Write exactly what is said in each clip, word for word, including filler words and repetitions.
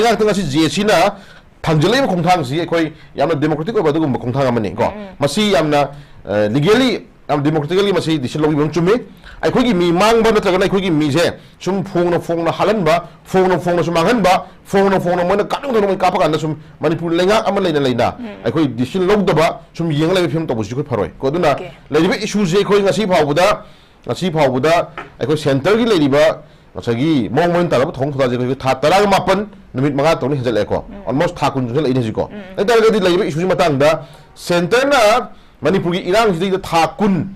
ꯉꯥꯛꯇ ꯉꯁꯤ ꯖꯦ ꯑꯦ ꯁꯤꯅ ꯊꯥꯡꯖꯤꯜꯂꯛꯏꯕ ꯈꯣꯡꯊꯥꯡꯁꯤ ꯑꯩꯈꯣꯏ ꯌꯥꯝꯅ democratic ꯑꯣꯏꯕ ꯑꯗꯨꯒꯨꯝꯕ ꯈꯣꯡꯊꯥꯡ ꯑꯃꯅꯤ ꯀꯣ꯫ ꯎꯝ, ꯎꯝ꯫ ꯃꯁꯤ ꯌꯥꯝꯅ, ꯑ, legally, ꯌꯥꯝ democratically ꯃꯁꯤ decision ꯂꯧꯕꯤꯕ ꯑꯃ ꯆꯨꯝꯃꯤ꯫ ꯑꯩꯈꯣꯏꯒꯤ ꯃꯤ ꯃꯥꯡꯕ ꯅꯠꯇ꯭ꯔꯒꯅ ꯑꯩꯈꯣꯏꯒꯤ ꯃꯤꯁꯦ ꯁꯨꯝ ꯐꯣꯡꯅ ꯐꯣꯡꯅ ꯍꯥꯠꯍꯟꯕ, ꯐꯣꯡꯅ ꯐꯣꯡꯅ ꯁꯨꯝ ꯃꯥꯡꯍꯟꯕ, ꯐꯣꯡꯅ ꯐꯣꯡꯅ ꯃꯣꯏꯅ ꯀꯥꯞꯅꯤꯡ ꯊꯣꯛꯅ ꯃꯣꯏ ꯀꯥꯞꯄ ꯀꯥꯟꯗ ꯁꯨꯝ ꯃꯅꯤꯄꯨꯔ ꯂꯩꯉꯥꯛ ꯑꯃ ꯂꯩꯅ ꯂꯩꯅ ꯎꯝ꯫ ꯑꯩꯈꯣꯏ decision ꯂꯧꯗꯕ ꯁꯨꯝ ꯌꯦꯡꯉ ꯂꯩꯕ ꯐꯤꯕꯝ ꯇꯧꯕꯁꯤ ꯑꯩꯈꯣꯏ ꯐꯔꯣꯏ ꯀꯣ꯫ ꯑꯗꯨꯅ OK꯫ ꯂꯩꯔꯤꯕ issueꯁꯦ ꯑꯩꯈꯣꯏ ꯉꯁꯤ ꯐꯥꯎꯕꯗ, ꯉꯁꯤ ꯐꯥꯎꯕꯗ ꯑꯩꯈꯣꯏ centreꯒꯤ ꯂꯩꯔꯤꯕ ꯉꯁꯥꯏꯒꯤ ꯃꯑꯣꯡ ꯃꯔꯤꯟ ꯇꯥꯗꯕ ꯊꯧꯑꯣꯡ ꯊꯧꯗꯥꯁꯦ ꯑꯩꯈꯣꯏ ꯊꯥ ꯇꯔꯥꯃꯥꯄꯟ ꯅꯨꯃꯤꯠ ꯃꯉꯥ ꯇꯔꯨꯛꯅ ꯍꯦꯟꯖꯜꯂꯛꯑꯦꯀꯣ꯫ ꯎꯝ꯫ Almost ꯊꯥ ꯀꯨꯟ ꯆꯪꯁꯜꯂꯛꯏꯅꯦ ꯍꯧꯖꯤꯛꯀꯣ꯫ ꯎꯝ꯫ ꯑꯗꯨ ꯇꯥꯔꯒꯗꯤ ꯂꯩꯔꯤꯕ issueꯁꯤ ꯃꯇꯥꯡꯗ centreꯅ ꯃꯅꯤꯄꯨꯔꯒꯤ ꯏꯔꯥꯡꯁꯤꯗꯩꯗ ꯊꯥ ꯀꯨꯟ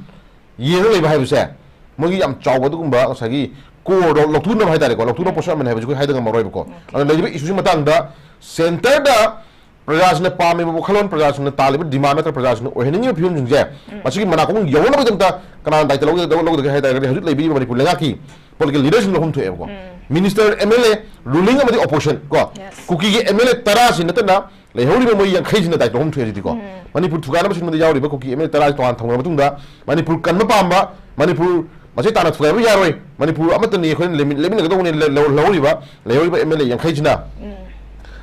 ꯌꯦꯡꯉ ꯂꯩꯕ ꯍꯥꯏꯕꯁꯦ ꯃꯣꯏꯒꯤ ꯌꯥꯝ ꯆꯥꯎꯕ ꯑꯗꯨꯒꯨꯝꯕ ꯉꯁꯥꯏꯒꯤ coreꯗꯣ ꯂꯧꯊꯣꯛꯅꯕ ꯍꯥꯏꯇꯥꯔꯦꯀꯣ, ꯂꯧꯊꯣꯛꯅꯕ ꯎꯝ꯫ Portion ꯑꯃꯅꯤ ꯍꯥꯏꯕꯁꯤ ꯑꯩꯈꯣꯏ ꯍꯥꯏꯗ ꯉꯝꯃꯔꯣꯏꯕꯀꯣ꯫ OK꯫ ꯑꯗꯨꯅ ꯂꯩꯔꯤꯕ issueꯁꯤ ꯃꯇꯥꯡꯗ centreꯗ ꯄ꯭ꯔꯖꯥꯁꯤꯡꯅ ꯄꯥꯝꯃꯤꯕ ꯋꯥꯈꯜꯂꯣꯟ, ꯄ꯭ꯔꯖꯥꯁꯤꯡꯅ ꯇꯥꯜꯂꯤꯕ demand ꯅꯠꯇ꯭ꯔꯒ ꯄ꯭ꯔꯖꯥꯁꯤꯡꯅ ꯑꯣꯏꯍꯟꯅꯤꯡꯉꯤꯕ ꯐꯤꯕꯝꯁꯤꯡꯁꯦ ꯎꯝ꯫ ꯃꯁꯤꯒꯤ ꯃꯅꯥꯀꯣꯡ ꯌꯧꯅꯕꯒꯤꯗꯃꯛꯇ ꯀꯅꯥꯅ ꯗꯥꯏꯇ ꯂꯧꯒꯗꯒꯦ, ꯂꯧꯒꯗꯒꯦ ꯍꯥꯏ ꯇꯥꯔꯒꯗꯤ ꯍꯧꯖꯤꯛ ꯂꯩꯕꯤꯔꯤꯕ ꯃꯅꯤꯄꯨꯔ ꯂꯩꯉꯥꯛꯀꯤ political leaderꯁꯤꯡ ꯂꯧꯐꯝ ꯊꯣꯛꯑꯦꯕꯀꯣ꯫ ꯎꯝ꯫ Minister, M L A, ruling ꯑꯃꯗꯤ opposition ꯀꯣ꯫ Yes꯫ ꯀꯨꯀꯤꯒꯤ M L A ꯇꯔꯥꯁꯤ ꯅꯠꯇꯅ ꯂꯩꯍꯧꯔꯤꯕ ꯃꯣꯏ ꯌꯥꯡꯈꯩꯁꯤꯅ ꯗꯥꯏꯇ ꯂꯧꯐꯝ ꯊꯣꯛꯑꯦ ꯍꯧꯖꯤꯛꯇꯤꯀꯣ꯫ ꯎꯝ꯫ ꯃꯅꯤꯄꯨꯔ ꯊꯨꯒꯥꯏꯅꯕ ꯁꯤꯟꯕꯗ ꯌꯥꯎꯔꯤꯕ ꯀꯨꯀꯤ M L A ꯇꯔꯥꯁꯤ ꯇꯣꯉꯥꯟ ꯊꯝꯈ꯭ꯔ ꯃꯇꯨꯡꯗ ꯃꯅꯤꯄꯨꯔ ꯀꯟꯕ ꯄꯥꯝꯕ, ꯃꯅꯤꯄꯨꯔ ꯃꯁꯤ ꯇꯥꯟꯅ ꯊꯣꯛꯑꯦꯕ ꯌꯥꯔꯣꯏ, ꯃꯅꯤꯄꯨꯔ ꯑꯃꯠꯇꯅꯤ, ꯑꯩꯈꯣꯏꯅ ꯂꯩꯃꯤꯟ-, ꯂꯩꯃꯤꯟꯅꯒꯗꯧꯕꯅꯤ, ꯂ-, ꯂ-, ꯂꯧꯍꯧꯔꯤꯕ, ꯂꯩꯍꯧꯔꯤꯕ M L A ꯌꯥꯡꯈꯩꯁꯤꯅ ꯎꯝ꯫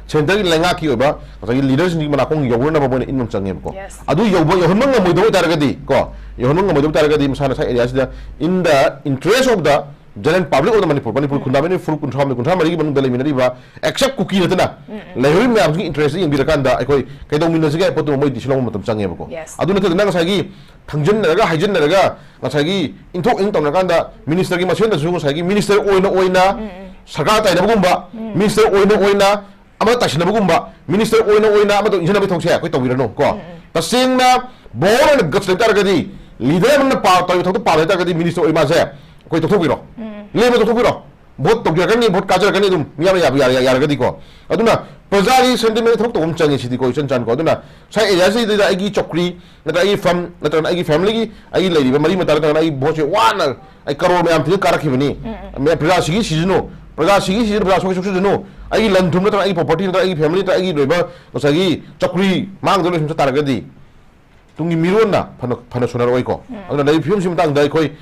Centreꯒꯤ ꯂꯩꯉꯥꯛꯀꯤ ꯑꯣꯏꯕ ꯉꯁꯥꯏꯒꯤ leaderꯁꯤꯡꯒꯤ ꯃꯅꯥꯀꯣꯡ ꯌꯧꯅꯅꯕ ꯃꯣꯏꯅ ꯏꯟꯕ ꯑꯃ ꯆꯪꯉꯦꯕꯀꯣ꯫ Yes꯫ ꯑꯗꯨ ꯌꯧꯕ, ꯌꯧꯍꯟꯕ ꯉꯝꯃꯣꯏꯗꯕ ꯑꯣꯏꯇꯥꯔꯒꯗꯤ ꯀꯣ, ꯌꯧꯍꯟꯕ ꯉꯝꯃꯣꯏꯗꯕ ꯑꯣꯏꯇꯥꯔꯒꯗꯤ ꯃꯁꯥ ꯃꯁꯥ areaꯁꯤꯗ in the interest of the general public of the Manipur, Manipur ꯎꯝ꯫ ꯈꯨꯟꯗꯥꯃꯤꯅꯔꯤꯕ ꯐꯨꯔꯨꯞ ꯀꯨꯟꯊ꯭ꯔꯥ ꯍꯨꯝꯗꯣꯏ, ꯀꯨꯟꯊ꯭ꯔꯥ ꯃꯔꯤꯒꯤ ꯃꯅꯨꯡꯗ ꯂꯩꯃꯤꯟꯅꯔꯤꯕ except ꯀꯨꯀꯤ ꯅꯠꯇꯅ ꯎꯝ, ꯎꯝ꯫ ꯂꯩꯍꯧꯔꯤꯕ ꯃꯌꯥꯝꯁꯤꯒꯤ interestꯇ ꯌꯦꯡꯕꯤꯔꯀꯥꯟꯗ ꯑꯩꯈꯣꯏ ꯀꯩꯗꯧꯃꯤꯟꯅꯁꯤꯒꯦ ꯍꯥꯏꯕ ꯄꯣꯠꯇꯨꯃ ꯃꯣꯏ decision ꯂꯧꯕ ꯃꯇꯝ ꯆꯪꯉꯦꯕꯀꯣ꯫ Yes꯫ ꯑꯗꯨ ꯅꯠꯇꯗꯅ ꯉꯁꯥꯏꯒꯤ ꯊꯪꯖꯤꯟꯅꯔꯒ ꯍꯥꯏꯖꯤꯟꯅꯔꯒ ꯉꯁꯥꯏꯒꯤ ꯏꯟꯊꯣꯛ ꯏꯟ ꯇꯧꯅꯔꯀꯥꯟꯗ ministerꯒꯤ ꯃꯁꯦꯟꯗꯁꯨ ꯉꯁꯥꯏꯒꯤ minister ꯑꯣꯏꯅ ꯑꯣꯏꯅ ꯎꯝ, ꯎꯝ꯫ ꯁꯔꯀꯥꯔ ꯇꯥꯏꯅꯕꯒꯨꯝꯕ, ꯎꯝ꯫ Minister ꯑꯣꯏꯅ ꯑꯣꯏꯅ ꯑꯃ ꯇꯥꯏꯁꯤꯟꯅꯕꯒꯨꯝꯕ, minister ꯑꯣꯏꯅ ꯑꯣꯏꯅ ꯑꯃꯗ ꯏꯟꯁꯤꯟꯅꯕꯒꯤ ꯊꯕꯛꯁꯦ ꯑꯩꯈꯣꯏ ꯇꯧꯕꯤꯔꯅꯨ ꯀꯣ꯫ ꯎꯝ, ꯎꯝ꯫ ꯇꯁꯦꯡꯅ bold ꯑꯣꯏꯅ guts ꯂꯩ ꯇꯥꯔꯒꯗꯤ, leader ꯑꯃꯅ ꯄꯥ-, ꯇꯧꯔꯤꯕ ꯊꯕꯛꯇꯣ ꯄꯥꯝꯃꯦ ꯍꯥꯏ ꯇꯥꯔꯒꯗꯤ minister ꯑꯣꯏ ꯃꯥꯁꯦ ꯑꯩꯈꯣꯏ ꯇꯣꯛꯊꯣꯛꯄꯤꯔꯣ꯫ ꯎꯝ꯫ ꯂꯦꯝꯅ ꯇꯣꯛꯊꯣꯛꯄꯤꯔꯣ꯫ Vote ꯇꯧꯖꯔꯛꯀꯅꯤ, vote ꯀꯥꯖꯔꯛꯀꯅꯤ ꯑꯗꯨꯝ, ꯃꯤꯌꯥꯝꯅ ꯌꯥꯕ ꯌꯥꯔꯦ, ꯌꯥꯔꯒꯗꯤꯀꯣ꯫ ꯑꯗꯨꯅ ꯄ꯭ꯔꯖꯥꯒꯤ sentiment ꯊꯕꯛ ꯇꯧꯕ ꯑꯃ ꯆꯪꯉꯦ ꯁꯤꯗꯤꯀꯣ, ꯏꯆꯟ ꯆꯟꯀꯣ꯫ ꯑꯗꯨꯅ ꯁ꯭ꯋꯥꯏ areaꯁꯤꯗꯩꯗ ꯑꯩꯒꯤ ꯆꯧꯀ꯭ꯔꯤ ꯅꯠꯇ꯭ꯔꯒ ꯑꯩꯒꯤ firm ꯅꯠꯇ꯭ꯔꯒꯅ ꯑꯩꯒꯤ familyꯒꯤ, ꯑꯩꯒꯤ ꯂꯩꯔꯤꯕ ꯃꯔꯤ ꯃꯇꯥ ꯅꯠꯇ꯭ꯔꯒꯅ ꯑꯩ voteꯁꯦ ꯋꯥꯅ, ꯑꯩ ꯀꯔꯣꯔ ꯃꯌꯥꯝ ꯇꯤꯡꯉ ꯀꯥꯔꯛꯈꯤꯕꯅꯤ꯫ ꯎꯝ, ꯎꯝ꯫ ꯃꯌꯥꯝ ꯄ꯭ꯔꯖꯥ ꯁꯤꯒꯤ ꯁꯤꯖꯅꯨ, ꯄ꯭ꯔꯖꯥ ꯁꯤꯒꯤ ꯁꯤꯖꯅꯨ, ꯄ꯭ꯔꯖꯥ ꯁꯣꯛꯏ ꯁꯣꯛꯆꯁꯅꯨ, ꯑꯩꯒꯤ ꯂꯟ ꯊꯨꯝ ꯅꯠꯇ꯭ꯔꯒ ꯑꯩꯒꯤ property ꯅꯠꯇ꯭ꯔꯒ ꯑꯩꯒꯤ family ꯅꯠꯇ꯭ꯔꯒ ꯑꯩꯒꯤ ꯂꯣꯏꯕ ꯉꯁꯥꯏꯒꯤ ꯆꯧꯀ꯭ꯔꯤ ꯃꯥꯡꯗ ꯂꯣꯏꯁꯤꯟꯕ ꯇꯥꯔꯒꯗꯤ ꯇꯨꯡꯒꯤ ꯃꯤꯔꯣꯟꯅ ꯐꯅ, ꯐꯅ ꯁꯣꯟꯅꯔꯛꯑꯣꯏꯀꯣ꯫ ꯎꯝ꯫ ꯑꯗꯨꯅ ꯂꯩꯔꯤꯕ ꯐꯤꯕꯝꯁꯤ ꯃꯇꯥꯡꯗ ꯑꯩꯈꯣꯏ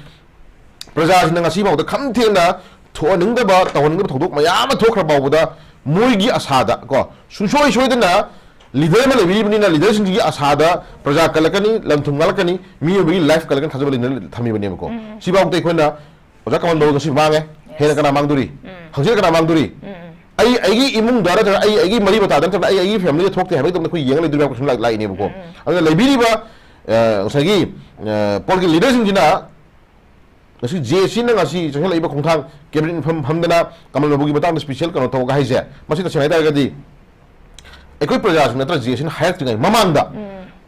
ꯄ꯭ꯔꯖꯥꯁꯤꯡꯅ ꯉꯁꯤ ꯐꯥꯎꯗ ꯈꯝ ꯊꯦꯡꯅ ꯊꯣꯛꯍꯟꯅꯤꯡꯗꯕ, ꯇꯧꯍꯟꯅꯤꯡꯗꯕ ꯊꯧꯗꯣꯛ ꯃꯌꯥꯝ ꯑꯃ ꯊꯣꯛꯈ꯭ꯔ ꯐꯥꯎꯕꯗ ꯃꯣꯏꯒꯤ ꯑꯁꯥꯗ ꯀꯣ, ꯁꯨꯡꯁꯣꯏ ꯁꯣꯏꯗꯅ ꯂꯤꯗꯔ ꯑꯃ ꯂꯩꯕꯤꯔꯤꯕꯅꯤꯅ, ꯂꯤꯗꯔꯁꯤꯡꯁꯤꯒꯤ ꯑꯁꯥꯗ ꯄ꯭ꯔꯖꯥ ꯀꯜꯂꯛꯀꯅꯤ, ꯂꯝ ꯊꯨꯝ ꯉꯥꯜꯂꯛꯀꯅꯤ, ꯃꯤꯑꯣꯏꯕꯒꯤ ꯂꯥꯏꯐ ꯀꯜꯂꯛꯀꯅꯤ ꯊꯥꯖꯕ ꯂꯩꯅ ꯊꯝꯃꯤꯕꯅꯦꯕꯀꯣ꯫ ꯁꯤꯐꯥꯎꯗ ꯑꯩꯈꯣꯏꯅ ꯑꯣꯖꯥ ꯀꯃꯜ ꯕꯥꯕꯨ ꯉꯁꯤ ꯃꯥꯡꯉꯦ, ꯍꯦꯟꯅ ꯀꯅꯥ ꯃꯥꯡꯗꯣꯔꯤ? ꯍꯪꯆꯤꯠ ꯀꯅꯥ ꯃꯥꯡꯗꯣꯔꯤ? ꯑꯩ ꯑꯩꯒꯤ ꯏꯃꯨꯡꯗ ꯅꯠꯇ꯭ꯔꯒ ꯑꯩ ꯑꯩꯒꯤ ꯃꯔꯤ ꯃꯇꯥꯗ ꯅꯠꯇ꯭ꯔꯒ ꯑꯩ ꯑꯩꯒꯤ ꯐꯦꯃꯤꯂꯤꯗ ꯊꯣꯛꯇꯦ ꯍꯥꯏꯕꯒꯤꯗꯃꯛꯇ ꯑꯩꯈꯣꯏ ꯌꯦꯡꯉ ꯂꯩꯗꯣꯔꯤꯕ ꯀꯣꯏꯁꯟ ꯂꯥꯛꯏꯅꯦꯕꯀꯣ꯫ ꯑꯗꯨꯅ ꯂꯩꯕꯤꯔꯤꯕ, ꯑ, ꯉꯁꯥꯏꯒꯤ, ꯑ, ꯄꯣꯂꯤꯇꯤꯀꯦꯜ ꯂꯤꯗꯔꯁꯤꯡꯁꯤꯅ ꯉꯁꯤ ꯖꯦ ꯑꯦ ꯁꯤꯅ ꯉꯁꯤ ꯆꯪꯁꯤꯜꯂꯛꯏꯕ ꯈꯣꯡꯊꯥꯡ, ꯀꯦꯕꯤꯅꯦꯠ ꯃꯤꯐꯝ ꯐꯝꯗꯅ ꯀꯃꯜ ꯕꯥꯕꯨꯒꯤ ꯃꯇꯥꯡꯗ ꯁ꯭ꯄꯤꯁꯦꯜ ꯀꯩꯅꯣ ꯇꯧꯔꯒ ꯍꯥꯏꯁꯦ, ꯃꯁꯤ ꯇꯁꯦꯡꯅ ꯍꯥꯏꯇꯥꯔꯒꯗꯤ ꯑꯩꯈꯣꯏ ꯄ꯭ꯔꯖꯥꯁꯤꯡ ꯅꯠꯇ꯭ꯔ ꯖꯦ ꯑꯦ ꯁꯤꯅ ꯍꯥꯏꯔꯛꯇ꯭ꯔꯤꯉꯩ ꯃꯃꯥꯡꯗ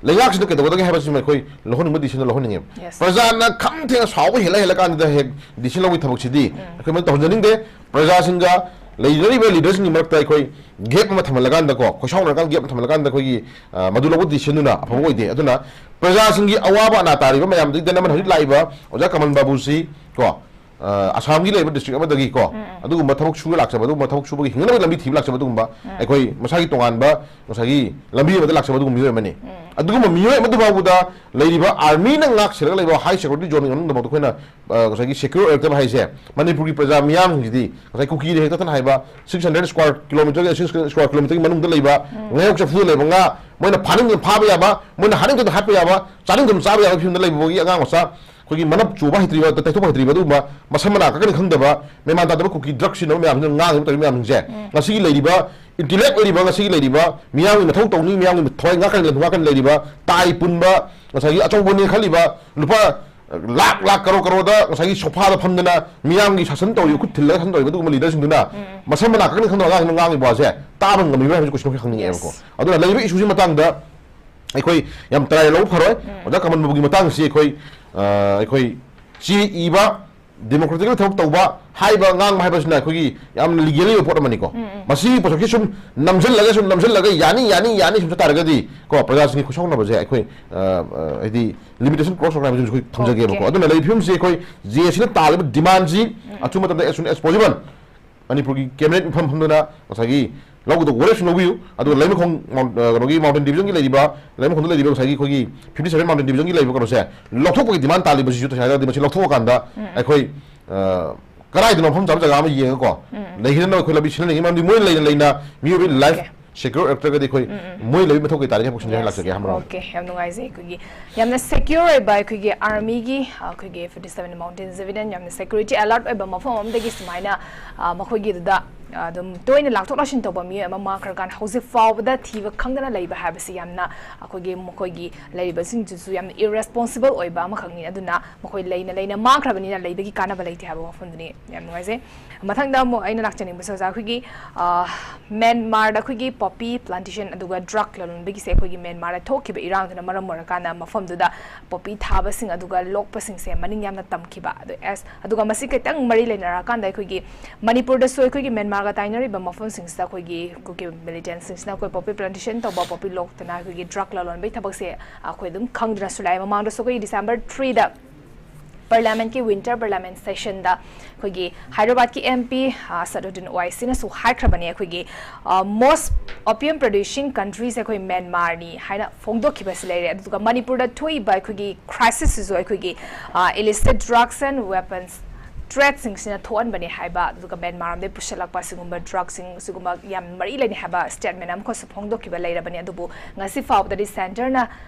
ꯂꯩꯉꯥꯛꯁꯤꯅ ꯀꯩꯗꯧꯒꯗꯒꯦ ꯍꯥꯏꯕꯁꯤꯃ ꯑꯩꯈꯣꯏ ꯂꯧꯍꯟꯅꯤꯡꯕ ꯗꯤꯁꯤꯖꯟ ꯂꯧꯍꯟꯅꯤꯡꯉꯦꯕ꯫ Yes. ꯄ꯭ꯔꯖꯥꯅ ꯈꯝ ꯊꯦꯡꯅ ꯁꯥꯎꯕ ꯍꯦꯜꯂ ꯍꯦꯜꯂ ꯀꯥꯟꯁꯤꯗ ꯍꯦꯛ ꯗꯤꯁꯤꯖꯟ ꯂꯧꯕꯒꯤ ꯊꯕꯛꯁꯤꯗꯤ ꯑꯩꯈꯣꯏ ꯃꯗꯨ ꯇꯧꯍꯟꯖꯅꯤꯡꯗꯦ꯫ ꯄ꯭ꯔꯖꯥꯁꯤꯡꯒ ꯂꯩꯅꯔꯤꯕ ꯂꯤꯗꯔꯁꯤꯡꯒꯤ ꯃꯔꯛꯇ ꯑꯩꯈꯣꯏ ꯒꯦꯞ ꯑꯃ ꯊꯝꯍꯜꯂꯀꯥꯟꯗꯀꯣ, ꯈꯣꯏꯁꯥꯎꯅꯔꯀꯥꯟꯗ ꯒꯦꯞ ꯑꯃ ꯊꯝꯍꯜꯂꯀꯥꯟꯗ ꯑꯩꯈꯣꯏꯒꯤ, ꯑ, ꯃꯗꯨ ꯂꯧꯕ ꯗꯤꯁꯤꯖꯟꯗꯨꯅ ꯑꯐꯕ ꯑꯣꯏꯗꯦ꯫ ꯑꯗꯨꯅ ꯄ꯭ꯔꯖꯥꯁꯤꯡꯒꯤ ꯑꯋꯥꯕ ꯑꯅꯥ ꯇꯥꯔꯤꯕ ꯃꯌꯥꯝꯗꯒꯤ ꯗꯟ ꯑꯃꯅ ꯍꯧꯖꯤꯛ ꯂꯥꯛꯏꯕ ꯑꯣꯖꯥ ꯀꯃꯜ ꯕꯥꯕꯨꯁꯤ ꯀꯣ, ꯑ, ꯑꯁꯥꯝꯒꯤ ꯂꯩꯕ ꯗꯤꯁꯇ꯭ꯔꯤꯛ ꯑꯃꯗꯒꯤ ꯀꯣ, ꯑꯗꯨꯒꯨꯝꯕ ꯊꯕꯛ ꯁꯨꯔ ꯂꯥꯛꯆꯕ, ꯑꯗꯨꯒꯨꯝꯕ ꯊꯕꯛ ꯁꯨꯕꯒꯤ ꯍꯤꯡꯅꯕꯒꯤ ꯂꯝꯕꯤ ꯊꯤꯕ ꯂꯥꯛꯆꯕ ꯑꯗꯨꯒꯨꯝꯕ ꯑꯩꯈꯣꯏ ꯃꯁꯥꯒꯤ ꯇꯣꯉꯥꯟꯕ ꯉꯁꯥꯏꯒꯤ ꯂꯝꯕꯤ ꯑꯃꯗ ꯂꯥꯛꯆꯕ ꯑꯗꯨꯒꯨꯝꯕ ꯃꯤꯑꯣꯏ ꯑꯃꯅꯤ꯫ ꯑꯗꯨꯒꯨꯝꯕ ꯃꯤꯑꯣꯏ ꯑꯃꯗꯨ ꯐꯥꯎꯕꯗ ꯂꯩꯔꯤꯕ ꯑꯥꯔꯃꯤꯅ ꯉꯥꯛ ꯁꯦꯜꯂꯒ ꯂꯩꯕ ꯍꯥꯏ ꯁꯦꯀ꯭ꯌꯨꯔꯤꯇꯤ ꯖꯣꯟꯒꯤ ꯃꯅꯨꯡꯗꯐꯥꯎꯗ ꯑꯩꯈꯣꯏꯅ, ꯑ, ꯉꯁꯥꯏꯒꯤ ꯁꯦꯀ꯭ꯌꯨꯔ ꯑꯣꯏꯔꯛꯇꯕ ꯍꯥꯏꯁꯦ, ꯃꯅꯤꯄꯨꯔꯒꯤ ꯄ꯭ꯔꯖꯥ ꯃꯤꯌꯥꯝꯁꯤꯡꯁꯤꯗꯤ ꯉꯁꯥꯏ ꯀꯨꯀꯤꯗ ꯍꯦꯛꯇ ꯍꯥꯏꯕ ꯁꯤꯛꯁ ꯍꯟꯗ꯭ꯔꯦꯠ ꯁ꯭ꯀ꯭ꯋꯥꯔ ꯀꯤꯂꯣꯃꯤꯇꯔꯒꯤ, ꯁꯤꯛꯁ ꯁ꯭ꯀ꯭ꯋꯥꯔ ꯀꯤꯂꯣꯃꯤꯇꯔꯒꯤ ꯃꯅꯨꯡꯗ ꯂꯩꯕ ꯉꯥꯌꯣꯛ ꯆꯐꯨꯗ ꯂꯩꯕ ꯉꯥ, ꯃꯣꯏꯅ ꯐꯥꯅꯤꯡꯗꯨꯅ ꯐꯥꯕ ꯌꯥꯕ, ꯃꯣꯏꯅ ꯍꯥꯠꯅꯤꯡꯗꯨꯅ ꯍꯥꯠꯄ ꯌꯥꯕ, ꯆꯥꯅꯤꯡꯗꯨꯅ ꯆꯥꯕ ꯌꯥꯕ ꯐꯤꯕꯝꯗ ꯂꯩꯕ ꯐꯥꯎꯒꯤ ꯑꯉꯥꯡ ꯃꯆꯥ ꯑꯩꯈꯣꯏꯒꯤ ꯃꯅꯞ ꯆꯨꯕ ꯍꯩꯇ꯭ꯔꯤꯕ, ꯇꯩꯊꯣꯛꯄ ꯍꯩꯇ꯭ꯔꯤꯕ ꯑꯗꯨꯒꯨꯝꯕ ꯃꯁꯝ ꯃꯅꯥ ꯀꯛꯀꯅꯤ ꯈꯪꯗꯕ, ꯃꯦꯃꯥꯟ ꯇꯥꯗꯕ ꯀꯨꯀꯤ ꯗ꯭ꯔꯒ ꯁꯤꯖꯤꯟꯅꯕ ꯃꯌꯥꯝꯁꯤꯅ ꯉꯥꯡꯉꯤꯕ ꯇꯧꯔꯤꯕ ꯃꯌꯥꯝꯁꯤꯡꯁꯦ, ꯉꯁꯤꯒꯤ ꯂꯩꯔꯤꯕ ꯏꯟꯇꯤꯂꯦꯛ ꯑꯣꯏꯔꯤꯕ, ꯉꯁꯤꯒꯤ ꯂꯩꯔꯤꯕ ꯃꯤꯌꯥꯡꯒꯤ ꯃꯊꯧ ꯇꯧꯅꯤ, ꯃꯤꯌꯥꯡꯒꯤ ꯊꯋꯥꯏ ꯉꯥꯛꯀꯅꯤ, ꯂꯟ ꯉꯥꯛꯀꯅꯤ ꯂꯩꯔꯤꯕ ꯇꯥꯏ ꯄꯨꯟꯕ, ꯉꯁꯥꯏꯒꯤ ꯑꯆꯧꯕꯅꯦ ꯈꯜꯂꯤꯕ ꯂꯨꯄꯥ ꯂꯥꯛ ꯂꯥꯛ ꯀꯔꯣ ꯀꯔꯣꯗ ꯉꯁꯥꯏꯒꯤ ꯁꯣꯐꯥꯗ ꯐꯝꯗꯅ ꯃꯤꯌꯥꯝꯒꯤ ꯁꯥꯁꯟ ꯇꯧꯔꯤꯕ, ꯈꯨꯠ ꯊꯤꯜꯂꯒ ꯁꯥꯁꯟ ꯇꯧꯔꯤꯕ ꯑꯗꯨꯒꯨꯝꯕ ꯂꯤꯗꯔꯁꯤꯡꯗꯨꯅ ꯃꯁꯝ ꯃꯅꯥ ꯀꯛꯀꯅꯤ ꯈꯪꯗꯕ ꯑꯉꯥꯡꯁꯤꯡꯅ ꯉꯥꯡꯉꯤꯕ ꯋꯥꯁꯦ ꯇꯥꯕ ꯉꯝꯃꯤꯕ꯭ꯔꯥ ꯍꯥꯏꯕꯁꯤ ꯀꯣꯏꯁꯟ ꯈꯪꯅꯤꯡꯉꯦꯕꯀꯣ꯫ Yes. ꯑꯗꯨꯅ ꯂꯩꯔꯤꯕ ꯏꯁꯨꯁꯤ ꯃꯇꯥꯡꯗ ꯑꯩꯈꯣꯏ ꯌꯥꯝ ꯇꯔꯥꯏ ꯂꯧꯕ ꯐꯔꯣꯏ꯫ ꯑꯣꯖꯥ ꯀꯃꯜ ꯕꯥꯕꯨꯒꯤ ꯃꯇꯥꯡꯁꯤ ꯑꯩꯈꯣꯏ, ꯑ, ꯑꯩꯈꯣꯏ ꯆꯦ ꯏꯕ, ꯗꯦꯃꯣꯀ꯭ꯔꯦꯇꯤꯀꯦꯜ ꯊꯕꯛ ꯇꯧꯕ ꯍꯥꯏꯕ ꯉꯥꯡꯕ ꯍꯥꯏꯕꯁꯤꯅ ꯑꯩꯈꯣꯏꯒꯤ ꯌꯥꯝꯅ ꯂꯤꯒꯦꯜ ꯑꯣꯏꯕ ꯄꯣꯠ ꯑꯃꯅꯤꯀꯣ꯫ ꯃꯁꯤꯒꯤ ꯄꯣꯠꯁꯛꯁꯤ ꯁꯨꯝ ꯅꯝꯁꯤꯜꯂꯒ, ꯁꯨꯝ ꯅꯝꯁꯤꯜꯂꯒ ꯌꯥꯅꯤ, ꯌꯥꯅꯤ, ꯌꯥꯅꯤ ꯁꯨꯝ ꯆꯠ ꯇꯥꯔꯒꯗꯤ ꯀꯣ, ꯄ꯭ꯔꯖꯥꯁꯤꯡꯒꯤ ꯈꯨꯠꯁꯥꯎꯅꯕꯁꯦ ꯑꯩꯈꯣꯏ, ꯑ, ꯑ, ꯍꯥꯏꯗꯤ ꯂꯤꯃꯤꯇꯦꯁꯟ ꯀ꯭ꯔꯣꯁ ꯇꯧꯔꯛꯄ ꯍꯥꯏꯕꯁꯤ ꯑꯩꯈꯣꯏ ꯊꯝꯖꯒꯦꯕꯀꯣ꯫ Okay. ꯑꯗꯨꯅ ꯂꯩꯔꯤꯕ ꯐꯤꯕꯝꯁꯤ ꯑꯩꯈꯣꯏ ꯖꯦ ꯑꯦ ꯁꯤꯅ ꯇꯥꯜꯂꯤꯕ ꯗꯤꯃꯥꯟꯁꯤ ꯑꯊꯨꯕ ꯃꯇꯝꯗ as soon as possible ꯃꯅꯤꯄꯨꯔꯒꯤ ꯀꯦꯕꯤꯅꯦꯠ ꯃꯤꯐꯝ ꯐꯝꯗꯨꯅ ꯉꯁꯥꯏꯒꯤ ꯂꯧꯒꯗꯧꯕ ꯋꯥꯔꯦꯞꯁꯤꯡ ꯂꯧꯕꯤꯌꯨ꯫ ꯑꯗꯨꯒ ꯂꯩꯃꯈꯣꯡ ꯃꯥꯎꯟ-, ꯑ, ꯀꯩꯅꯣꯒꯤ ꯃꯥꯎꯟꯇꯦꯟ ꯗꯤꯕꯤꯖꯟꯒꯤ ꯂꯩꯔꯤꯕ, ꯂꯩꯃꯈꯣꯡꯗ ꯂꯩꯔꯤꯕ ꯉꯁꯥꯏꯒꯤ ꯑꯩꯈꯣꯏꯒꯤ fifty seven ꯃꯥꯎꯟꯇꯦꯟ ꯗꯤꯕꯤꯖꯟꯒꯤ ꯂꯩꯔꯤꯕ ꯀꯩꯅꯣꯁꯦ ꯂꯧꯊꯣꯛꯄꯒꯤ ꯗꯤꯃꯥꯟ ꯇꯥꯜꯂꯤꯕꯁꯤꯁꯨ ꯇꯁꯦꯡꯅ ꯍꯥꯏꯔꯒꯗꯤ ꯃꯁꯤ ꯂꯧꯊꯣꯛꯑꯀꯥꯟꯗ ꯑꯩꯈꯣꯏ, ꯑ, ꯀꯗꯥꯏꯗꯅꯣ ꯃꯐꯝ ꯆꯥꯕ ꯖꯒꯥ ꯑꯃ ꯌꯦꯡꯉꯒꯀꯣ, ꯂꯩꯍꯟꯅꯕ ꯑꯩꯈꯣꯏ ꯂꯝꯕꯤ ꯁꯤꯟꯍꯟꯅꯤꯡꯉꯤ꯫ ꯃꯔꯝꯗꯤ ꯃꯣꯏꯅ ꯂꯩꯅ ꯂꯩꯅ ꯃꯤꯑꯣꯏꯕꯒꯤ life secure ꯑꯣꯏꯔꯛꯇ꯭ꯔꯒꯗꯤ ꯑꯩꯈꯣꯏ ꯃꯣꯏ ꯂꯩꯕ ꯃꯊꯧ ꯀꯩ ꯇꯥꯔꯦ ꯍꯥꯏꯕ ꯀꯣꯏꯁꯟꯁꯦ ꯍꯥꯏ ꯂꯥꯛꯆꯒꯦ ꯍꯥꯏꯕ꯫ ꯑꯣꯀꯦ, ꯌꯥꯝ ꯅꯨꯡꯉꯥꯏꯖꯩ꯫ ꯑꯩꯈꯣꯏꯒꯤ ꯌꯥꯝꯅ secure ꯑꯣꯏꯕ ꯑꯩꯈꯣꯏꯒꯤ armyꯒꯤ, ꯑꯩꯈꯣꯏꯒꯤ forty seven Mountain Division ꯌꯥꯝꯅ security alert ꯑꯣꯏꯕ ꯃꯐꯝ ꯑꯃꯗꯒꯤ ꯁꯨꯃꯥꯏꯅ, ꯑ, ꯃꯈꯣꯏꯒꯤꯗꯨꯗ, ꯑ, ꯑꯗꯨꯝ ꯇꯣꯏꯅ ꯂꯥꯛꯊꯣꯛ ꯂꯥꯛꯁꯤꯟ ꯇꯧꯕ ꯃꯤꯑꯣꯏ ꯑꯃ ꯃꯥꯡꯈ꯭ꯔꯀꯥꯟꯗ ꯍꯧꯖꯤꯛ ꯐꯥꯎꯕꯗ ꯊꯤꯕ ꯈꯪꯗꯅ ꯂꯩꯕ ꯍꯥꯏꯕꯁꯤ ꯌꯥꯝꯅ ꯑꯩꯈꯣꯏꯒꯤ, ꯃꯈꯣꯏꯒꯤ ꯂꯩꯔꯤꯕꯁꯤꯡꯁꯤꯁꯨ ꯌꯥꯝꯅ irresponsible ꯑꯣꯏꯕ ꯑꯃꯈꯛꯅꯤ꯫ ꯑꯗꯨꯅ ꯃꯈꯣꯏ ꯂꯩꯅ ꯂꯩꯅ ꯃꯥꯡꯈ꯭ꯔꯕꯅꯤꯅ ꯂꯩꯕꯒꯤ ꯀꯥꯟꯅꯕ ꯂꯩꯇꯦ ꯍꯥꯏꯕ ꯋꯥꯐꯝꯗꯨꯅꯤ꯫ ꯌꯥꯝ ꯅꯨꯡꯉꯥꯏꯖꯩ꯫ ꯃꯊꯪꯗ ꯑꯃꯨꯛ ꯑꯩꯅ ꯂꯥꯛꯆꯅꯤꯡꯕꯁꯦ ꯑꯣꯖꯥ, ꯑꯩꯈꯣꯏꯒꯤ, ꯑ, ꯃ꯭ꯌꯥꯟꯃꯥꯔꯗ ꯑꯩꯈꯣꯏꯒꯤ poppy plantation ꯑꯗꯨꯒ drug ꯂꯂꯣꯟꯕꯒꯤꯁꯦ ꯑꯩꯈꯣꯏꯒꯤ ꯃ꯭ꯌꯥꯟꯃꯥꯔꯗ ꯊꯣꯛꯈꯤꯕ ꯏꯔꯥꯡꯗꯨꯅ ꯃꯔꯝ ꯑꯣꯏꯔꯀꯥꯟꯗ ꯃꯐꯝꯗꯨꯗ poppy ꯊꯥꯕꯁꯤꯡ ꯑꯗꯨꯒ ꯂꯣꯛꯄꯁꯤꯡꯁꯦ ꯃꯅꯤꯡ ꯌꯥꯝꯅ ꯇꯝꯈꯤꯕ꯫ ꯑꯗꯨ ꯑꯦꯁ, ꯑꯗꯨꯒ ꯃꯁꯤ ꯈꯤꯇꯪ ꯃꯔꯤ ꯂꯩꯅꯔꯀꯥꯟꯗ ꯑꯩꯈꯣꯏꯒꯤ ꯃꯅꯤꯄꯨꯔꯗꯁꯨ ꯑꯩꯈꯣꯏꯒꯤ ꯃ꯭ꯌꯥꯟꯃꯥꯔꯒ ꯇꯥꯏꯅꯔꯤꯕ ꯃꯐꯝꯁꯤꯡꯁꯤꯗ ꯑꯩꯈꯣꯏꯒꯤ ꯀꯨꯀꯤ militantꯁꯤꯡꯁꯤꯅ ꯑꯩꯈꯣꯏ poppy plantation ꯇꯧꯕ, poppy ꯂꯣꯛꯇꯅ ꯑꯩꯈꯣꯏꯒꯤ drug ꯂꯂꯣꯟꯕꯒꯤ ꯊꯕꯛꯁꯦ ꯑꯩꯈꯣꯏ ꯑꯗꯨꯝ ꯈꯪꯗꯅꯁꯨ ꯂꯥꯛꯑꯦ꯫ ꯃꯃꯥꯡꯗꯁꯨ ꯑꯩꯈꯣꯏꯒꯤ December threeꯗ parliamentꯀꯤ winter parliament sessionꯗ ꯑꯩꯈꯣꯏꯒꯤ ꯍꯥꯏꯗ꯭ꯔꯕꯥꯗꯀꯤ MP, ꯑ, ꯁꯗꯨꯗꯤꯟ ꯑꯣꯋꯥꯏꯁꯤꯅꯁꯨ ꯍꯥꯏꯈ꯭ꯔꯕꯅꯤ, ꯑꯩꯈꯣꯏꯒꯤ, ꯑ, most opium producing countryꯁꯦ ꯑꯩꯈꯣꯏ ꯃ꯭ꯌꯥꯟꯃꯥꯔꯅꯤ ꯍꯥꯏꯅ ꯐꯣꯡꯗꯣꯛꯈꯤꯕꯁꯤ ꯂꯩꯔꯦ꯫ ꯑꯗꯨꯒ ꯃꯅꯤꯄꯨꯔꯗ ꯊꯣꯛꯏꯕ ꯑꯩꯈꯣꯏꯒꯤ crisisꯁꯤꯁꯨ ꯑꯩꯈꯣꯏꯒꯤ, ꯑ, illicit drugs and weapons tradeꯁꯤꯡꯁꯤꯅ ꯊꯣꯛꯍꯟꯕꯅꯦ ꯍꯥꯏꯕ, ꯑꯗꯨꯒ ꯃ꯭ꯌꯥꯟꯃꯥꯔ ꯂꯣꯝꯗꯒꯤ ꯄꯨꯁꯤꯜꯂꯛꯄ ꯁꯤꯒꯨꯝꯕ drugꯁꯤꯡ, ꯁꯤꯒꯨꯝꯕ ꯌꯥꯝ ꯃꯔꯤ ꯂꯩꯅꯩ ꯍꯥꯏꯕ statement ꯑꯃꯈꯛꯁꯨ ꯐꯣꯡꯗꯣꯛꯈꯤꯕ ꯂꯩꯔꯕꯅꯤ꯫ ꯑꯗꯨꯕꯨ ꯉꯁꯤ ꯐꯥꯎꯕꯗꯗꯤ centreꯅ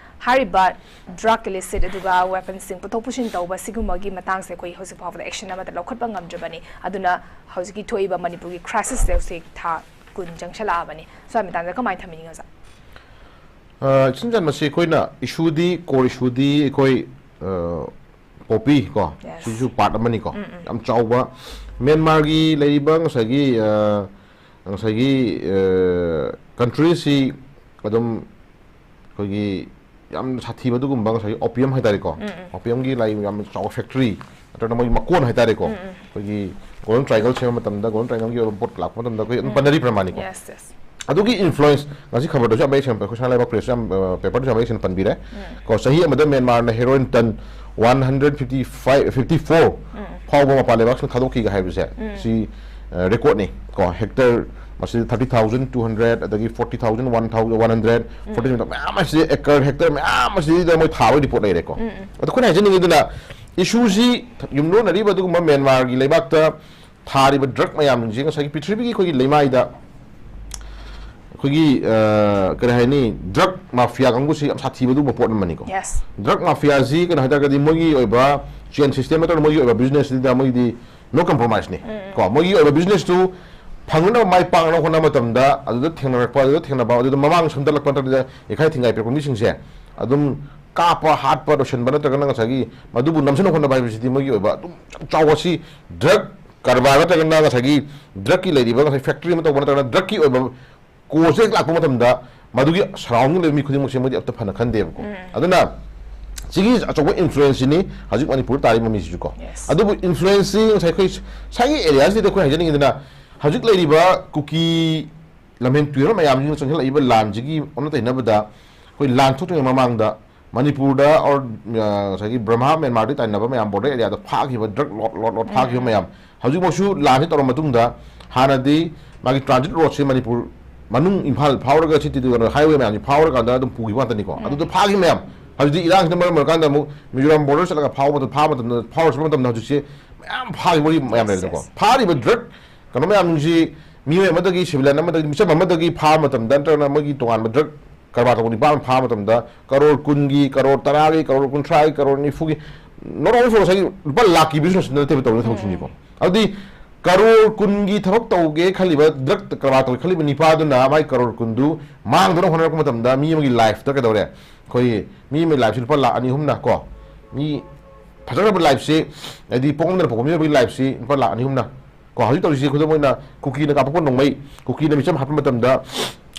ꯍꯥꯏꯔꯤꯕ drug illicit ꯑꯗꯨꯒ weaponsꯁꯤꯡ ꯄꯨꯊꯣꯛ ꯄꯨꯁꯤꯟ ꯇꯧꯕ ꯁꯤꯒꯨꯝꯕꯒꯤ ꯃꯇꯥꯡꯁꯦ ꯑꯩꯈꯣꯏ ꯍꯧꯖꯤꯛ ꯐꯥꯎꯕꯗ action ꯑꯃꯠꯇ ꯂꯧꯈꯠꯄ ꯉꯝꯗ꯭ꯔꯕꯅꯤ꯫ ꯑꯗꯨꯅ ꯍꯧꯖꯤꯛꯀꯤ ꯊꯣꯛꯏꯕ ꯃꯅꯤꯄꯨꯔꯒꯤ crisisꯁꯦ ꯍꯧꯖꯤꯛ ꯊꯥ ꯀꯨꯟ ꯆꯪꯁꯜꯂꯛꯑꯕꯅꯤ꯫ ꯁ꯭ꯋꯥꯏ ꯃꯇꯥꯡꯗ ꯀꯃꯥꯏꯅ ꯊꯝꯕꯤꯅꯤꯡꯉꯤ ꯑꯣꯖꯥ? ꯑ, ꯏꯆꯟ ꯆꯟꯕꯁꯤ ꯑꯩꯈꯣꯏꯅ issueꯗꯤ, core issueꯗꯤ ꯑꯩꯈꯣꯏ, ꯑ, poppy ꯀꯣ, Yes. ꯁꯤꯁꯨ part ꯑꯃꯅꯤꯀꯣ꯫ ꯌꯥꯝ ꯆꯥꯎꯕ ꯃ꯭ꯌꯥꯟꯃꯥꯔꯒꯤ ꯂꯩꯔꯤꯕ ꯉꯁꯥꯏꯒꯤ, ꯑ, ꯉꯁꯥꯏꯒꯤ, ꯑ, countryꯁꯤ ꯑꯗꯨꯝ ꯑꯩꯈꯣꯏꯒꯤ ꯌꯥꯝ ꯁꯥꯊꯤꯕ ꯑꯗꯨꯒꯨꯝꯕ ꯉꯁꯥꯏꯒꯤ opium ꯍꯥꯏꯇꯥꯔꯦꯀꯣ, opiumꯒꯤ ꯂꯥꯏ ꯌꯥꯝ ꯆꯥꯎꯕ factory ꯅꯠꯇ꯭ꯔꯒꯅ ꯃꯣꯏꯒꯤ ꯃꯀꯣꯟ ꯍꯥꯏꯇꯥꯔꯦꯀꯣ, ꯑꯩꯈꯣꯏꯒꯤ Golden Triangle ꯁꯦꯝꯕ ꯃꯇꯝꯗ, Golden Triangleꯒꯤ ꯑꯣꯏꯕ ꯄꯣꯠ ꯂꯥꯛꯄ ꯃꯇꯝꯗ ꯑꯩꯈꯣꯏ ꯑꯗꯨꯝ ꯄꯟꯅꯔꯤꯕ꯭ꯔꯥ ꯃꯥꯅꯤꯀꯣ꯫ Yes, yes. ꯑꯗꯨꯒꯤ influence ꯉꯁꯤ ꯈꯕꯔꯗꯁꯨ ꯌꯥꯝ ꯃꯌꯦꯛ ꯁꯦꯡꯅ, ꯑꯩꯈꯣꯏ ꯁꯅꯥ ꯂꯩꯕꯥꯛ pressꯁꯨ ꯌꯥꯝ, ꯑ, paperꯗꯁꯨ ꯌꯥꯝ ꯃꯌꯦꯛ ꯁꯦꯡꯅ ꯄꯟꯕꯤꯔꯦ꯫ ꯀꯣ, ꯆꯍꯤ ꯑꯃꯗ ꯃ꯭ꯌꯥꯟꯃꯥꯔꯅ heroin ton one hundred fifty five, fifty four ꯐꯥꯎꯕ ꯃꯄꯥꯟ ꯂꯩꯕꯥꯛꯁꯤꯡ ꯊꯥꯗꯣꯛꯈꯤꯒ ꯍꯥꯏꯕꯁꯦ, ꯁꯤ, ꯑ, recordꯅꯤ꯫ ꯀꯣ, hectare ꯃꯁꯤꯗ thirty thousand two hundred, ꯑꯗꯒꯤ forty thousand, one thousand, one hundred, forty ꯃꯌꯥꯝ ꯑꯁꯤ, acre, hectare ꯃꯌꯥꯝ ꯑꯁꯤꯗ ꯃꯣꯏ ꯊꯥꯕꯒꯤ report ꯂꯩꯔꯦꯀꯣ꯫ ꯑꯗꯣ ꯑꯩꯈꯣꯏꯅ ꯍꯥꯏꯖꯅꯤꯡꯉꯤꯗꯨꯅ, ꯏꯁꯨꯁꯤ ꯌꯨꯝꯂꯣꯟꯅꯔꯤꯕ ꯑꯗꯨꯒꯨꯝꯕ ꯃ꯭ꯌꯥꯟꯃꯥꯔꯒꯤ ꯂꯩꯕꯥꯛꯇ ꯊꯥꯔꯤꯕ ꯗ꯭ꯔꯒ ꯃꯌꯥꯝꯁꯤꯡꯁꯦ ꯉꯁꯥꯏꯒꯤ ꯄ꯭ꯔꯤꯊꯤꯕꯤꯒꯤ ꯑꯩꯈꯣꯏꯒꯤ ꯂꯩꯃꯥꯏꯗ ꯑꯩꯈꯣꯏꯒꯤ ꯑ, ꯀꯔꯤ ꯍꯥꯏꯅꯤ, ꯗ꯭ꯔꯒ ꯃꯥꯐꯤꯌꯥ ꯀꯥꯡꯕꯨꯁꯤ ꯌꯥꯝ ꯁꯥꯊꯤꯕ ꯑꯗꯨꯒꯨꯝꯕ ꯄꯣꯠ ꯑꯃꯅꯤꯀꯣ꯫ Yes. ꯗ꯭ꯔꯒ ꯃꯥꯐꯤꯌꯥꯁꯤ ꯀꯩꯅꯣ ꯍꯥꯏꯇꯥꯔꯒꯗꯤ ꯃꯣꯏꯒꯤ ꯑꯣꯏꯕ ꯆꯦꯟ ꯁꯤꯁꯇꯦꯝ ꯅꯠꯇ꯭ꯔꯒ ꯃꯣꯏꯒꯤ ꯑꯣꯏꯕ ꯕꯤꯖꯤꯅꯦꯁꯁꯤꯗ ꯃꯣꯏꯒꯤꯗꯤ ꯅꯣ ꯀꯝꯄ꯭ꯔꯣꯃꯥꯏꯁꯅꯤ ꯀꯣ꯫ ꯃꯣꯏꯒꯤ ꯑꯣꯏꯕ ꯕꯤꯖꯤꯅꯦꯁꯇꯨ ꯐꯪꯅꯕ, ꯃꯥꯏ ꯄꯥꯛꯅꯕ ꯍꯣꯠꯅꯕ ꯃꯇꯝꯗ ꯑꯗꯨꯗ ꯊꯦꯡꯅꯔꯛꯄ, ꯑꯗꯨꯗ ꯊꯦꯡꯅꯕ, ꯑꯗꯨꯗ ꯃꯃꯥꯡ ꯁꯝꯗꯠꯂꯛꯄ ꯅꯠꯇ꯭ꯔꯒ ꯌꯩꯈꯥꯏ ꯊꯤꯡꯒꯥꯏ ꯄꯤꯔꯛꯄ ꯃꯤꯁꯤꯡꯁꯦ ꯑꯗꯨꯝ ꯀꯥꯞꯄ, ꯍꯥꯠꯄ, ꯂꯣꯏꯁꯤꯟꯕ ꯅꯠꯇ꯭ꯔꯒꯅ ꯉꯁꯥꯏꯒꯤ ꯃꯗꯨꯕꯨ ꯅꯝꯁꯤꯟꯅ ꯍꯣꯠꯅꯕ ꯍꯥꯏꯕꯁꯤꯗꯤ ꯃꯣꯏꯒꯤ ꯑꯣꯏꯕ ꯑꯗꯨꯝ ꯌꯥꯝ ꯆꯥꯎꯕ, ꯁꯤ ꯗ꯭ꯔꯒ ꯀꯔꯕꯥꯔ ꯅꯠꯇ꯭ꯔꯒꯅ ꯉꯁꯥꯏꯒꯤ ꯗ꯭ꯔꯒꯀꯤ ꯂꯩꯔꯤꯕ ꯉꯁꯥꯏ ꯐꯦꯛꯇ꯭ꯔꯤ ꯑꯃ ꯇꯧꯕ ꯅꯠꯇ꯭ꯔꯒꯅ ꯗ꯭ꯔꯒꯀꯤ ꯑꯣꯏꯕ ꯀꯣꯁꯁꯦ ꯍꯦꯛ ꯂꯥꯛꯄ ꯃꯇꯝꯗ ꯃꯗꯨꯒꯤ ꯁꯔꯥꯎꯟꯗꯤꯡ ꯂꯩꯕ ꯃꯤ ꯈꯨꯗꯤꯡꯃꯛꯁꯦ ꯃꯣꯏꯗꯤ ꯑꯝꯇ ꯐꯅ ꯈꯟꯗꯦꯕꯀꯣ꯫ ꯑꯗꯨꯅ ꯁꯤꯒꯤ ꯑꯆꯧꯕ ꯏꯟꯐ꯭ꯂꯨꯌꯦꯟꯁꯁꯤꯅꯤ ꯍꯧꯖꯤꯛ ꯃꯅꯤꯄꯨꯔꯗ ꯇꯥꯔꯤꯕ ꯃꯤꯁꯤꯁꯨꯀꯣ꯫ Yes. ꯑꯗꯨꯕꯨ ꯏꯟꯐ꯭ꯂꯨꯌꯦꯟꯁꯁꯤ ꯉꯁꯥꯏ ꯑꯩꯈꯣꯏ ꯁ꯭ꯋꯥꯏꯒꯤ ꯑꯦꯔꯤꯌꯥꯁꯤꯗ ꯑꯩꯈꯣꯏ ꯍꯥꯏꯖꯅꯤꯡꯉꯤꯗꯅ, ꯍꯧꯖꯤꯛ ꯂꯩꯔꯤꯕ ꯀꯨꯀꯤ ꯂꯝꯍꯦꯟ ꯇꯨꯍꯦꯟꯕ ꯃꯌꯥꯝꯁꯤꯅ ꯆꯪꯁꯤꯜꯂꯛꯏꯕ ꯂꯥꯟꯁꯤꯒꯤ ꯑꯣꯟꯅ ꯇꯩꯅꯕꯗ ꯑꯩꯈꯣꯏ ꯂꯥꯟ ꯊꯣꯛꯇ꯭ꯔꯤꯉꯩ ꯃꯃꯥꯡꯗ ꯃꯅꯤꯄꯨꯔꯗ or, ꯑ, ꯉꯁꯥꯏꯒꯤ ꯕ꯭ꯔꯍꯃꯥ ꯃ꯭ꯌꯥꯟꯃꯥꯔꯗꯒꯤ ꯇꯥꯏꯅꯕ ꯃꯌꯥꯝ ꯕꯣꯔꯗꯔ ꯑꯦꯔꯤꯌꯥꯗ ꯐꯥꯈꯤꯕ, ꯗ꯭ꯔꯒ ꯂꯣꯠ ꯂꯣꯠ ꯂꯣꯠ ꯐꯥꯈꯤꯕ ꯃꯌꯥꯝ, ꯍꯧꯖꯤꯛꯃꯛꯁꯨ ꯂꯥꯟꯁꯤ ꯇꯧꯔ ꯃꯇꯨꯡꯗ ꯍꯥꯟꯅꯗꯤ ꯃꯥꯒꯤ ꯇ꯭ꯔꯥꯟꯖꯤꯠ ꯔꯣꯗꯁꯦ ꯃꯅꯤꯄꯨꯔ ꯃꯅꯨꯡ, ꯏꯝꯐꯥꯜ ꯐꯥꯎꯔꯒ ꯁꯤꯇꯤ ꯍꯥꯏꯋꯦ ꯃꯌꯥꯝꯁꯤ ꯐꯥꯎꯔꯀꯥꯟꯗ ꯑꯗꯨꯝ ꯄꯨꯈꯤꯕ ꯉꯥꯛꯇꯅꯤꯀꯣ꯫ ꯑꯗꯨꯗ ꯐꯥꯈꯤꯕ ꯃꯌꯥꯝ ꯍꯧꯖꯤꯛꯇꯤ ꯏꯔꯥꯡꯁꯤꯅ ꯃꯔꯝ ꯑꯣꯏꯔꯀꯥꯟꯗ ꯑꯃꯨꯛ ꯃꯤꯖꯣꯔꯥꯝ ꯕꯣꯔꯗꯔ ꯆꯠꯂꯒ ꯐꯥꯎꯕ ꯃꯇꯝ, ꯐꯥꯕ ꯃꯇꯝꯗ, ꯐꯥꯎꯔ ꯆꯠꯄ ꯃꯇꯝꯗ ꯍꯧꯖꯤꯛꯁꯦ ꯃꯌꯥꯝ ꯐꯥꯈꯤꯕ ꯋꯥꯔꯤ ꯃꯌꯥꯝ ꯂꯩꯔꯦꯀꯣ꯫ Yes. ꯐꯥꯔꯤꯕ ꯗ꯭ꯔꯒ ꯀꯩꯅꯣ ꯃꯌꯥꯝꯁꯤ ꯃꯤꯑꯣꯏ ꯑꯃꯗꯒꯤ, ꯁꯤꯚꯤꯂꯤꯌꯟ ꯑꯃꯗꯒꯤ, ꯃꯤꯆꯝ ꯑꯃꯗꯒꯤ ꯐꯥꯕ ꯃꯇꯝꯗ ꯅꯠꯇ꯭ꯔꯒꯅ ꯃꯣꯏꯒꯤ ꯇꯣꯉꯥꯟꯕ ꯗ꯭ꯔꯒ ꯀꯔꯕꯥꯔ ꯇꯧꯕ ꯅꯤꯄꯥ ꯑꯃ ꯐꯥꯕ ꯃꯇꯝꯗ ꯀꯔꯣꯔ ꯀꯨꯟꯒꯤ, ꯀꯔꯣꯔ ꯇꯔꯥꯒꯤ, ꯀꯔꯣꯔ ꯀꯨꯟꯊ꯭ꯔꯥꯒꯤ, ꯀꯔꯣꯔ ꯅꯤꯐꯨꯒꯤ, not only for ꯉꯁꯥꯏꯒꯤ ꯂꯨꯄꯥ ꯂꯥꯛꯀꯤ ꯕꯤꯖꯤꯅꯦꯁ ꯅꯠꯇꯦꯕ ꯇꯧꯔꯤꯕ ꯊꯕꯛꯁꯤꯡꯁꯤꯀꯣ꯫ ꯑꯗꯨꯗꯤ ꯀꯔꯣꯔ ꯀꯨꯟꯒꯤ ꯊꯕꯛ ꯇꯧꯒꯦ ꯈꯜꯂꯤꯕ, ꯗ꯭ꯔꯒ ꯀꯔꯕꯥꯔ ꯇꯧꯒꯦ ꯈꯜꯂꯤꯕ ꯅꯤꯄꯥꯗꯨꯅ ꯃꯥꯏ ꯀꯔꯣꯔ ꯀꯨꯟꯗꯨ ꯃꯥꯡꯗꯅ ꯍꯣꯠꯅꯔꯛꯄ ꯃꯇꯝꯗ ꯃꯤ ꯑꯃꯒꯤ ꯂꯥꯏꯐꯇ ꯀꯩꯗꯧꯔꯦ? ꯑꯩꯈꯣꯏ ꯃꯤ ꯑꯃꯒꯤ ꯂꯥꯏꯐꯁꯤ ꯂꯨꯄꯥ ꯂꯥꯛ ꯑꯅꯤ ꯑꯍꯨꯝꯅ ꯀꯣ, ꯃꯤ ꯐꯖꯈ꯭ꯔꯕ ꯂꯥꯏꯐꯁꯤ, ꯍꯥꯏꯗꯤ ꯄꯣꯛꯑꯝꯗꯅ ꯄꯣꯛꯄ ꯃꯤ ꯑꯃꯒꯤ ꯂꯥꯏꯐꯁꯤ ꯂꯨꯄꯥ ꯂꯥꯛ ꯑꯅꯤ ꯑꯍꯨꯝꯅ ꯀꯣ꯫ ꯍꯧꯖꯤꯛ ꯇꯧꯔꯤꯁꯤ ꯈꯨꯗꯝ ꯑꯣꯏꯅ ꯀꯨꯀꯤꯅ ꯀꯥꯞꯄꯛꯄ ꯅꯣꯡꯃꯩ, ꯀꯨꯀꯤꯅ ꯃꯤꯆꯝ ꯍꯥꯠꯄ ꯃꯇꯝꯗ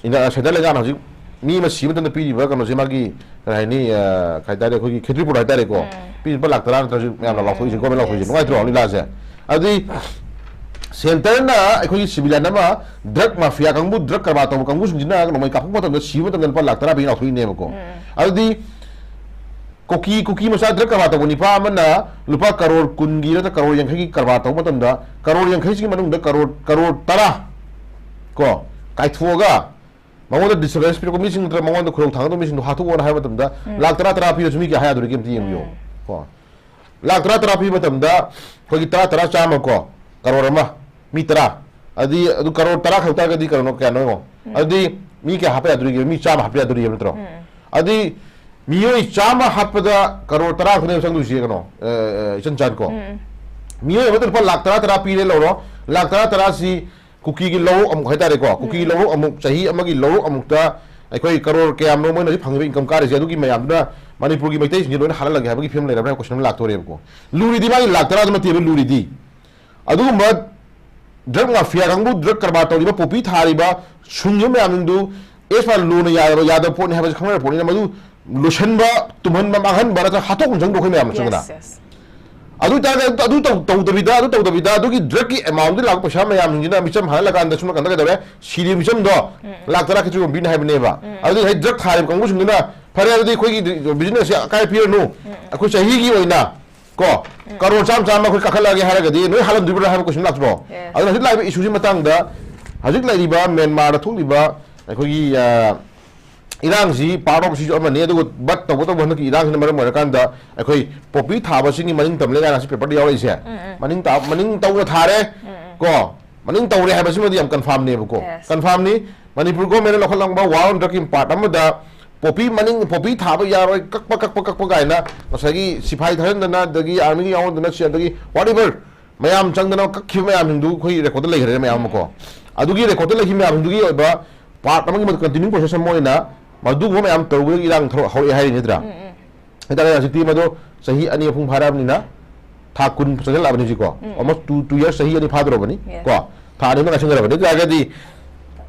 ꯏꯟꯗꯤꯌꯥ ꯁꯦꯟꯇ꯭ꯔꯦꯜ ꯂꯩꯉꯥꯛꯅ ꯍꯧꯖꯤꯛ ꯃꯤ ꯑꯃ ꯁꯤꯕ ꯃꯇꯝꯗ ꯄꯤꯔꯤꯕ ꯀꯩꯅꯣꯁꯦ ꯃꯥꯒꯤ ꯀꯩ ꯍꯥꯏꯅꯤ, ꯑ, ꯀꯩ ꯍꯥꯏꯇꯥꯔꯦ, ꯑꯩꯈꯣꯏꯒꯤ ꯈꯦꯇ꯭ꯔꯤꯄꯨꯔ ꯍꯥꯏꯇꯥꯔꯦꯀꯣ, ꯄꯤꯔꯤꯕ ꯂꯨꯄꯥ ꯂꯥꯛ ꯇꯔꯥ ꯅꯠꯇ꯭ꯔꯁꯨ ꯃꯌꯥꯝꯅ ꯂꯥꯎꯊꯣꯛꯏꯁꯦ, ꯒꯣꯔꯃꯦꯟ ꯂꯥꯎꯊꯣꯛꯏꯁꯦ꯫ Yes. ꯅꯨꯡꯉꯥꯏꯇ꯭ꯔꯣ ꯂꯤꯂꯥꯁꯦ? ꯑꯗꯨꯗꯤ ꯁꯦꯟꯇꯔꯅ ꯑꯩꯈꯣꯏꯒꯤ ꯁꯤꯚꯤꯂꯤꯌꯟ ꯑꯃ, ꯗ꯭ꯔꯒ ꯃꯥꯐꯤꯌꯥ ꯀꯥꯡꯕꯨ, ꯗ꯭ꯔꯒ ꯀꯔꯕꯥꯔ ꯇꯧꯕ ꯀꯥꯡꯕꯨꯁꯤꯡꯁꯤꯅ ꯅꯣꯡꯃꯩ ꯀꯥꯞꯄꯛꯄ ꯃꯇꯝꯗ, ꯁꯤꯕ ꯃꯇꯝꯗ ꯂꯨꯄꯥ ꯂꯥꯛ ꯇꯔꯥ ꯄꯤꯅ ꯂꯥꯎꯊꯣꯛꯏꯅꯦꯕꯀꯣ꯫ ꯑꯗꯨꯗꯤ ꯀꯨꯀꯤ, ꯀꯨꯀꯤ ꯃꯆꯥ ꯗ꯭ꯔꯒ ꯀꯔꯕꯥꯔ ꯇꯧꯕ ꯅꯤꯄꯥ ꯑꯃꯅ ꯂꯨꯄꯥ ꯀꯔꯣꯔ ꯀꯨꯟꯒꯤ ꯅꯠꯇ꯭ꯔ ꯀꯔꯣꯔ ꯌꯥꯡꯈꯩꯒꯤ ꯀꯔꯕꯥꯔ ꯇꯧꯕ ꯃꯇꯝꯗ, ꯀꯔꯣꯔ ꯌꯥꯡꯈꯩꯁꯤꯒꯤ ꯃꯅꯨꯡꯗ ꯀꯔꯣꯔ, ꯀꯔꯣꯔ ꯇꯔꯥ ꯀꯣ ꯀꯥꯏꯊꯣꯛꯑꯒ ꯃꯉꯣꯟꯗ ꯗꯤꯁꯇꯔꯕꯦꯟꯁ ꯄꯤꯔꯛꯄ ꯃꯤꯁꯤꯡ ꯅꯠꯇ꯭ꯔꯒ ꯃꯉꯣꯟꯗ ꯈꯨꯗꯣꯡ ꯊꯥꯡꯒꯗꯕ ꯃꯤꯁꯤꯡꯗꯣ ꯍꯥꯠꯇꯣꯛꯑꯣꯅ ꯍꯥꯏꯕ ꯃꯇꯝꯗ, ꯂꯥꯛ ꯇꯔꯥ, ꯇꯔꯥ ꯄꯤꯔꯁꯨ ꯃꯤ ꯀꯌꯥ ꯍꯥꯏ ꯌꯥꯗꯣꯔꯤꯒꯦ ꯑꯝꯇ ꯌꯦꯡꯕꯤꯌꯣ ꯀꯣ꯫ ꯂꯥꯛ ꯇꯔꯥ ꯇꯔꯥ ꯄꯤꯕ ꯃꯇꯝꯗ ꯑꯩꯈꯣꯏꯒꯤ ꯇꯔꯥ ꯇꯔꯥ ꯆꯥꯝꯃ ꯀꯣ, ꯀꯔꯣꯔ ꯑꯃ, ꯃꯤ ꯇꯔꯥ, ꯑꯗꯨꯗꯤ ꯑꯗꯨ ꯀꯔꯣꯔ ꯇꯔꯥ ꯈꯛ ꯇꯥꯔꯒꯗꯤ ꯀꯩꯅꯣ ꯀꯌꯥꯅꯣ ꯌꯦꯡꯉꯣ꯫ ꯑꯗꯨꯗꯤ ꯃꯤ ꯀꯌꯥ ꯍꯥꯞꯄ ꯌꯥꯗꯣꯔꯤꯒꯦ? ꯃꯤ ꯆꯥꯝꯃ ꯍꯥꯞꯄ ꯌꯥꯗꯣꯔꯤꯕ ꯅꯠꯇ꯭ꯔꯣ? ꯑꯗꯨꯗꯤ ꯃꯤꯑꯣꯏ ꯆꯥꯝꯃ ꯍꯥꯠꯄꯗ ꯀꯔꯣꯔ ꯇꯔꯥ ꯈꯛꯇꯅꯦꯕ ꯆꯪꯗꯣꯏꯁꯦ ꯀꯩꯅꯣ, ꯑ, ꯑ, ꯏꯆꯟ ꯆꯥꯟ ꯀꯣ꯫ ꯃꯤꯑꯣꯏ ꯑꯃꯗ ꯂꯨꯄꯥ ꯂꯥꯛ ꯇꯔꯥ ꯇꯔꯥ ꯄꯤꯔꯦ ꯂꯧꯔꯣ, ꯂꯥꯛ ꯇꯔꯥ ꯇꯔꯥꯁꯤ ꯀꯨꯀꯤꯒꯤ ꯂꯧꯔꯣꯛ ꯑꯃꯨꯛ ꯍꯥꯏꯇꯥꯔꯦꯀꯣ, ꯀꯨꯀꯤꯒꯤ ꯂꯧꯔꯣꯛ ꯑꯃꯨꯛ, ꯆꯍꯤ ꯑꯃꯒꯤ ꯂꯧꯔꯣꯛ ꯑꯃꯨꯛꯇ ꯑꯩꯈꯣꯏ ꯀꯔꯣꯔ ꯀꯌꯥꯝꯅꯣ ꯃꯣꯏꯅ ꯍꯧꯖꯤꯛ ꯐꯪꯉꯤꯕ ꯏꯟꯀꯝ ꯀꯥꯔꯤꯁꯦ, ꯑꯗꯨꯒꯤ ꯃꯌꯥꯝꯗꯨꯅ ꯃꯅꯤꯄꯨꯔꯒꯤ ꯃꯩꯇꯩꯁꯤꯡꯁꯦ ꯂꯣꯏꯅ ꯍꯥꯠꯍꯜꯂꯒꯦ ꯍꯥꯏꯕꯒꯤ ꯐꯤꯕꯝ ꯂꯩꯔꯕ꯭ꯔꯥ ꯍꯥꯏꯕ ꯀꯣꯏꯁꯟ ꯑꯃ ꯂꯥꯛꯇꯣꯔꯦꯕꯀꯣ꯫ ꯂꯨꯔꯤꯗꯤ ꯃꯥꯒꯤ ꯂꯥꯛ ꯇꯔꯥꯗꯨ ꯅꯠꯇꯦꯕ ꯂꯨꯔꯤꯗꯤ꯫ ꯑꯗꯨꯒꯨꯝꯕ ꯗ꯭ꯔꯒ ꯃꯥꯐꯤꯌꯥ ꯀꯥꯡꯕꯨ, ꯗ꯭ꯔꯒ ꯀꯔꯕꯥꯔ ꯇꯧꯔꯤꯕ, ꯄꯣꯄꯤ ꯊꯥꯔꯤꯕ, ꯁꯨꯡꯉꯤꯕ ꯃꯌꯥꯝꯁꯤꯡꯗꯨ ꯑꯦꯁ ꯄꯥ ꯂꯣꯅ ꯌꯥꯗꯕ, ꯌꯥꯗꯕ ꯄꯣꯠꯅꯤ ꯍꯥꯏꯕꯁꯤ ꯈꯪꯅꯔꯕ ꯄꯣꯠꯅꯤꯅ, ꯃꯗꯨ ꯂꯣꯏꯁꯤꯟꯕ, ꯇꯨꯝꯍꯟꯕ, ꯃꯥꯡꯍꯟꯕ ꯅꯠꯇ꯭ꯔꯒ ꯍꯥꯠꯇꯣꯛꯄ ꯆꯪꯗ꯭ꯔꯣ ꯑꯩꯈꯣꯏ ꯃꯌꯥꯝ ꯆꯪꯗꯅ? Yes, yes. ꯑꯗꯨ ꯑꯣꯏꯇꯥꯔꯒꯗꯤ ꯑꯗꯨ ꯇꯧ-, ꯇꯧꯗꯕꯤꯗ, ꯑꯗꯨ ꯇꯧꯗꯕꯤꯗ, ꯑꯗꯨꯒꯤ ꯗ꯭ꯔꯒꯀꯤ ꯑꯦꯃꯥꯎꯟꯗꯨ ꯂꯥꯛꯄ ꯄꯩꯁꯥ ꯃꯌꯥꯝꯁꯤꯡꯁꯤꯅ ꯃꯤꯆꯝ ꯍꯥꯠꯍꯜꯂꯀꯥꯟꯗ ꯁꯣꯝ ꯅꯥꯀꯟꯗ ꯀꯩꯗꯧꯔꯦ? ꯁꯤꯔꯤꯕ ꯃꯤꯆꯝꯗꯣ ꯂꯥꯛ ꯇꯔꯥ ꯈꯤꯇꯪ ꯌꯣꯟꯕꯤꯅꯤ ꯍꯥꯏꯕꯅꯦꯕ꯫ ꯑꯗꯨꯗꯤ ꯉꯁꯥꯏ ꯗ꯭ꯔꯒ ꯊꯥꯔꯤꯕ ꯀꯥꯡꯕꯨꯁꯤꯡꯗꯨꯅ, "ꯐꯔꯦ, ꯑꯗꯨꯗꯤ ꯑꯩꯈꯣꯏꯒꯤ ꯕꯤꯖꯤꯅꯦꯁꯁꯦ ꯑꯀꯥꯏ ꯄꯤꯔꯅꯨ, ꯑꯩꯈꯣꯏ ꯆꯍꯤꯒꯤ ꯑꯣꯏꯅ ꯀꯣ, ꯀꯔꯣꯔ ꯆꯥꯝꯃ ꯆꯥꯝꯃ ꯑꯩꯈꯣꯏ ꯀꯥꯈꯠꯂꯛꯑꯒꯦ" ꯍꯥꯏꯔꯒꯗꯤ ꯅꯣꯏ ꯍꯥꯠꯍꯟꯗꯣꯔꯤꯕ꯭ꯔꯥ ꯍꯥꯏꯕ ꯀꯣꯏꯁꯟ ꯂꯥꯛꯇ꯭ꯔꯣ? Yes. ꯑꯗꯨꯅ ꯍꯧꯖꯤꯛ ꯂꯥꯛꯏꯕ ꯏꯁꯨꯁꯤ ꯃꯇꯥꯡꯗ, ꯍꯧꯖꯤꯛ ꯂꯩꯔꯤꯕ ꯃ꯭ꯌꯥꯟꯃꯥꯔꯗ ꯊꯣꯛꯂꯤꯕ ꯑꯩꯈꯣꯏꯒꯤ, ꯑ, ꯏꯔꯥꯡꯁꯤ part of ꯁꯤꯁꯨ ꯑꯃꯅꯤ, ꯑꯗꯨꯒ but ꯇꯧꯕꯇꯕꯨ ꯍꯟꯗꯛꯀꯤ ꯏꯔꯥꯡꯁꯤꯅ ꯃꯔꯝ ꯑꯣꯏꯔꯀꯥꯟꯗ ꯑꯩꯈꯣꯏ ꯄꯣꯄꯤ ꯊꯥꯕꯁꯤꯡꯒꯤ ꯃꯅꯤꯡ ꯇꯝꯂꯦ ꯀꯥꯏꯅ ꯁꯤ ꯄꯦꯄꯔꯗ ꯌꯥꯎꯔꯛꯏꯁꯦ꯫ ꯃꯅꯤꯡ ꯇꯥ-, ꯃꯅꯤꯡ ꯇꯧꯅ ꯊꯥꯔꯦ ꯀꯣ, ꯃꯅꯤꯡ ꯇꯧꯔꯦ ꯍꯥꯏꯕꯁꯤꯃꯗꯤ ꯌꯥꯝ ꯀꯟꯐꯥꯝꯅꯦꯕꯀꯣ꯫ Yes. ꯀꯟꯐꯥꯝꯅꯤ꯫ ꯃꯅꯤꯄꯨꯔ ꯒꯣꯔꯃꯦꯟꯅ ꯂꯧꯈꯠꯂꯝꯕ ꯋꯥꯔꯣꯟ ꯗ꯭ꯔꯒꯀꯤ ꯄꯥꯔꯠ ꯑꯃꯗ ꯄꯣꯄꯤ ꯃꯅꯤꯡ, ꯄꯣꯄꯤ ꯊꯥꯕ ꯌꯥꯔꯣꯏ, ꯀꯛꯄ, ꯀꯛꯄ, ꯀꯛꯄ ꯀꯥꯏꯅ ꯉꯁꯥꯏꯒꯤ ꯁꯤꯐꯥꯏ ꯊꯥꯖꯟꯗꯅ, ꯑꯗꯒꯤ ꯑꯥꯔꯃꯤꯒꯤ ꯌꯥꯎꯍꯟꯗꯅ, ꯁꯤ ꯑꯗꯒꯤ whatever ꯃꯌꯥꯝ ꯆꯪꯗꯅ ꯀꯛꯈꯤꯕ ꯃꯌꯥꯝꯁꯤꯡꯗꯨ ꯑꯩꯈꯣꯏ ꯔꯦꯀꯣꯔꯗꯇ ꯂꯩꯈ꯭ꯔꯦ ꯃꯌꯥꯝ ꯑꯃ ꯀꯣ꯫ ꯑꯗꯨꯒꯤ ꯔꯦꯀꯣꯔꯗꯇ ꯂꯩꯈꯤꯕ ꯃꯌꯥꯝꯗꯨꯒꯤ ꯑꯣꯏꯕ ꯄꯥꯔꯠ ꯑꯃꯒꯤ ꯀꯟꯇꯤꯅ꯭ꯌꯨ ꯄ꯭ꯔꯣꯁꯦꯁ ꯑꯃ ꯑꯣꯏꯅ ꯃꯗꯨꯒꯨꯝꯕ ꯃꯌꯥꯝ ꯇꯧꯕꯗꯒꯤ ꯏꯔꯥꯡ ꯊꯣꯛ-, ꯍꯧꯔꯛꯑꯦ ꯍꯥꯏꯔꯤꯅꯤ ꯅꯠꯇ꯭ꯔꯥ? ꯍꯥꯏꯇꯥꯔꯦ, ꯍꯧꯖꯤꯛꯇꯤ ꯃꯗꯨ ꯆꯍꯤ ꯑꯅꯤ ꯑꯍꯨꯝ ꯐꯥꯔꯛꯑꯕꯅꯤꯅ, ꯊꯥ ꯀꯨꯟ ꯆꯪꯁꯤꯜꯂꯛꯑꯕꯅꯤ ꯍꯧꯖꯤꯛꯀꯣ꯫ Almost two, two years, ꯆꯍꯤ ꯑꯅꯤ ꯐꯥꯗꯣꯔꯕꯅꯤ ꯀꯣ꯫ ꯊꯥ ꯑꯅꯤ ꯑꯃ ꯉꯥꯏꯁꯟꯈ꯭ꯔꯕꯅꯤ꯫ ꯑꯗꯨ ꯑꯣꯏꯇꯥꯔꯒꯗꯤ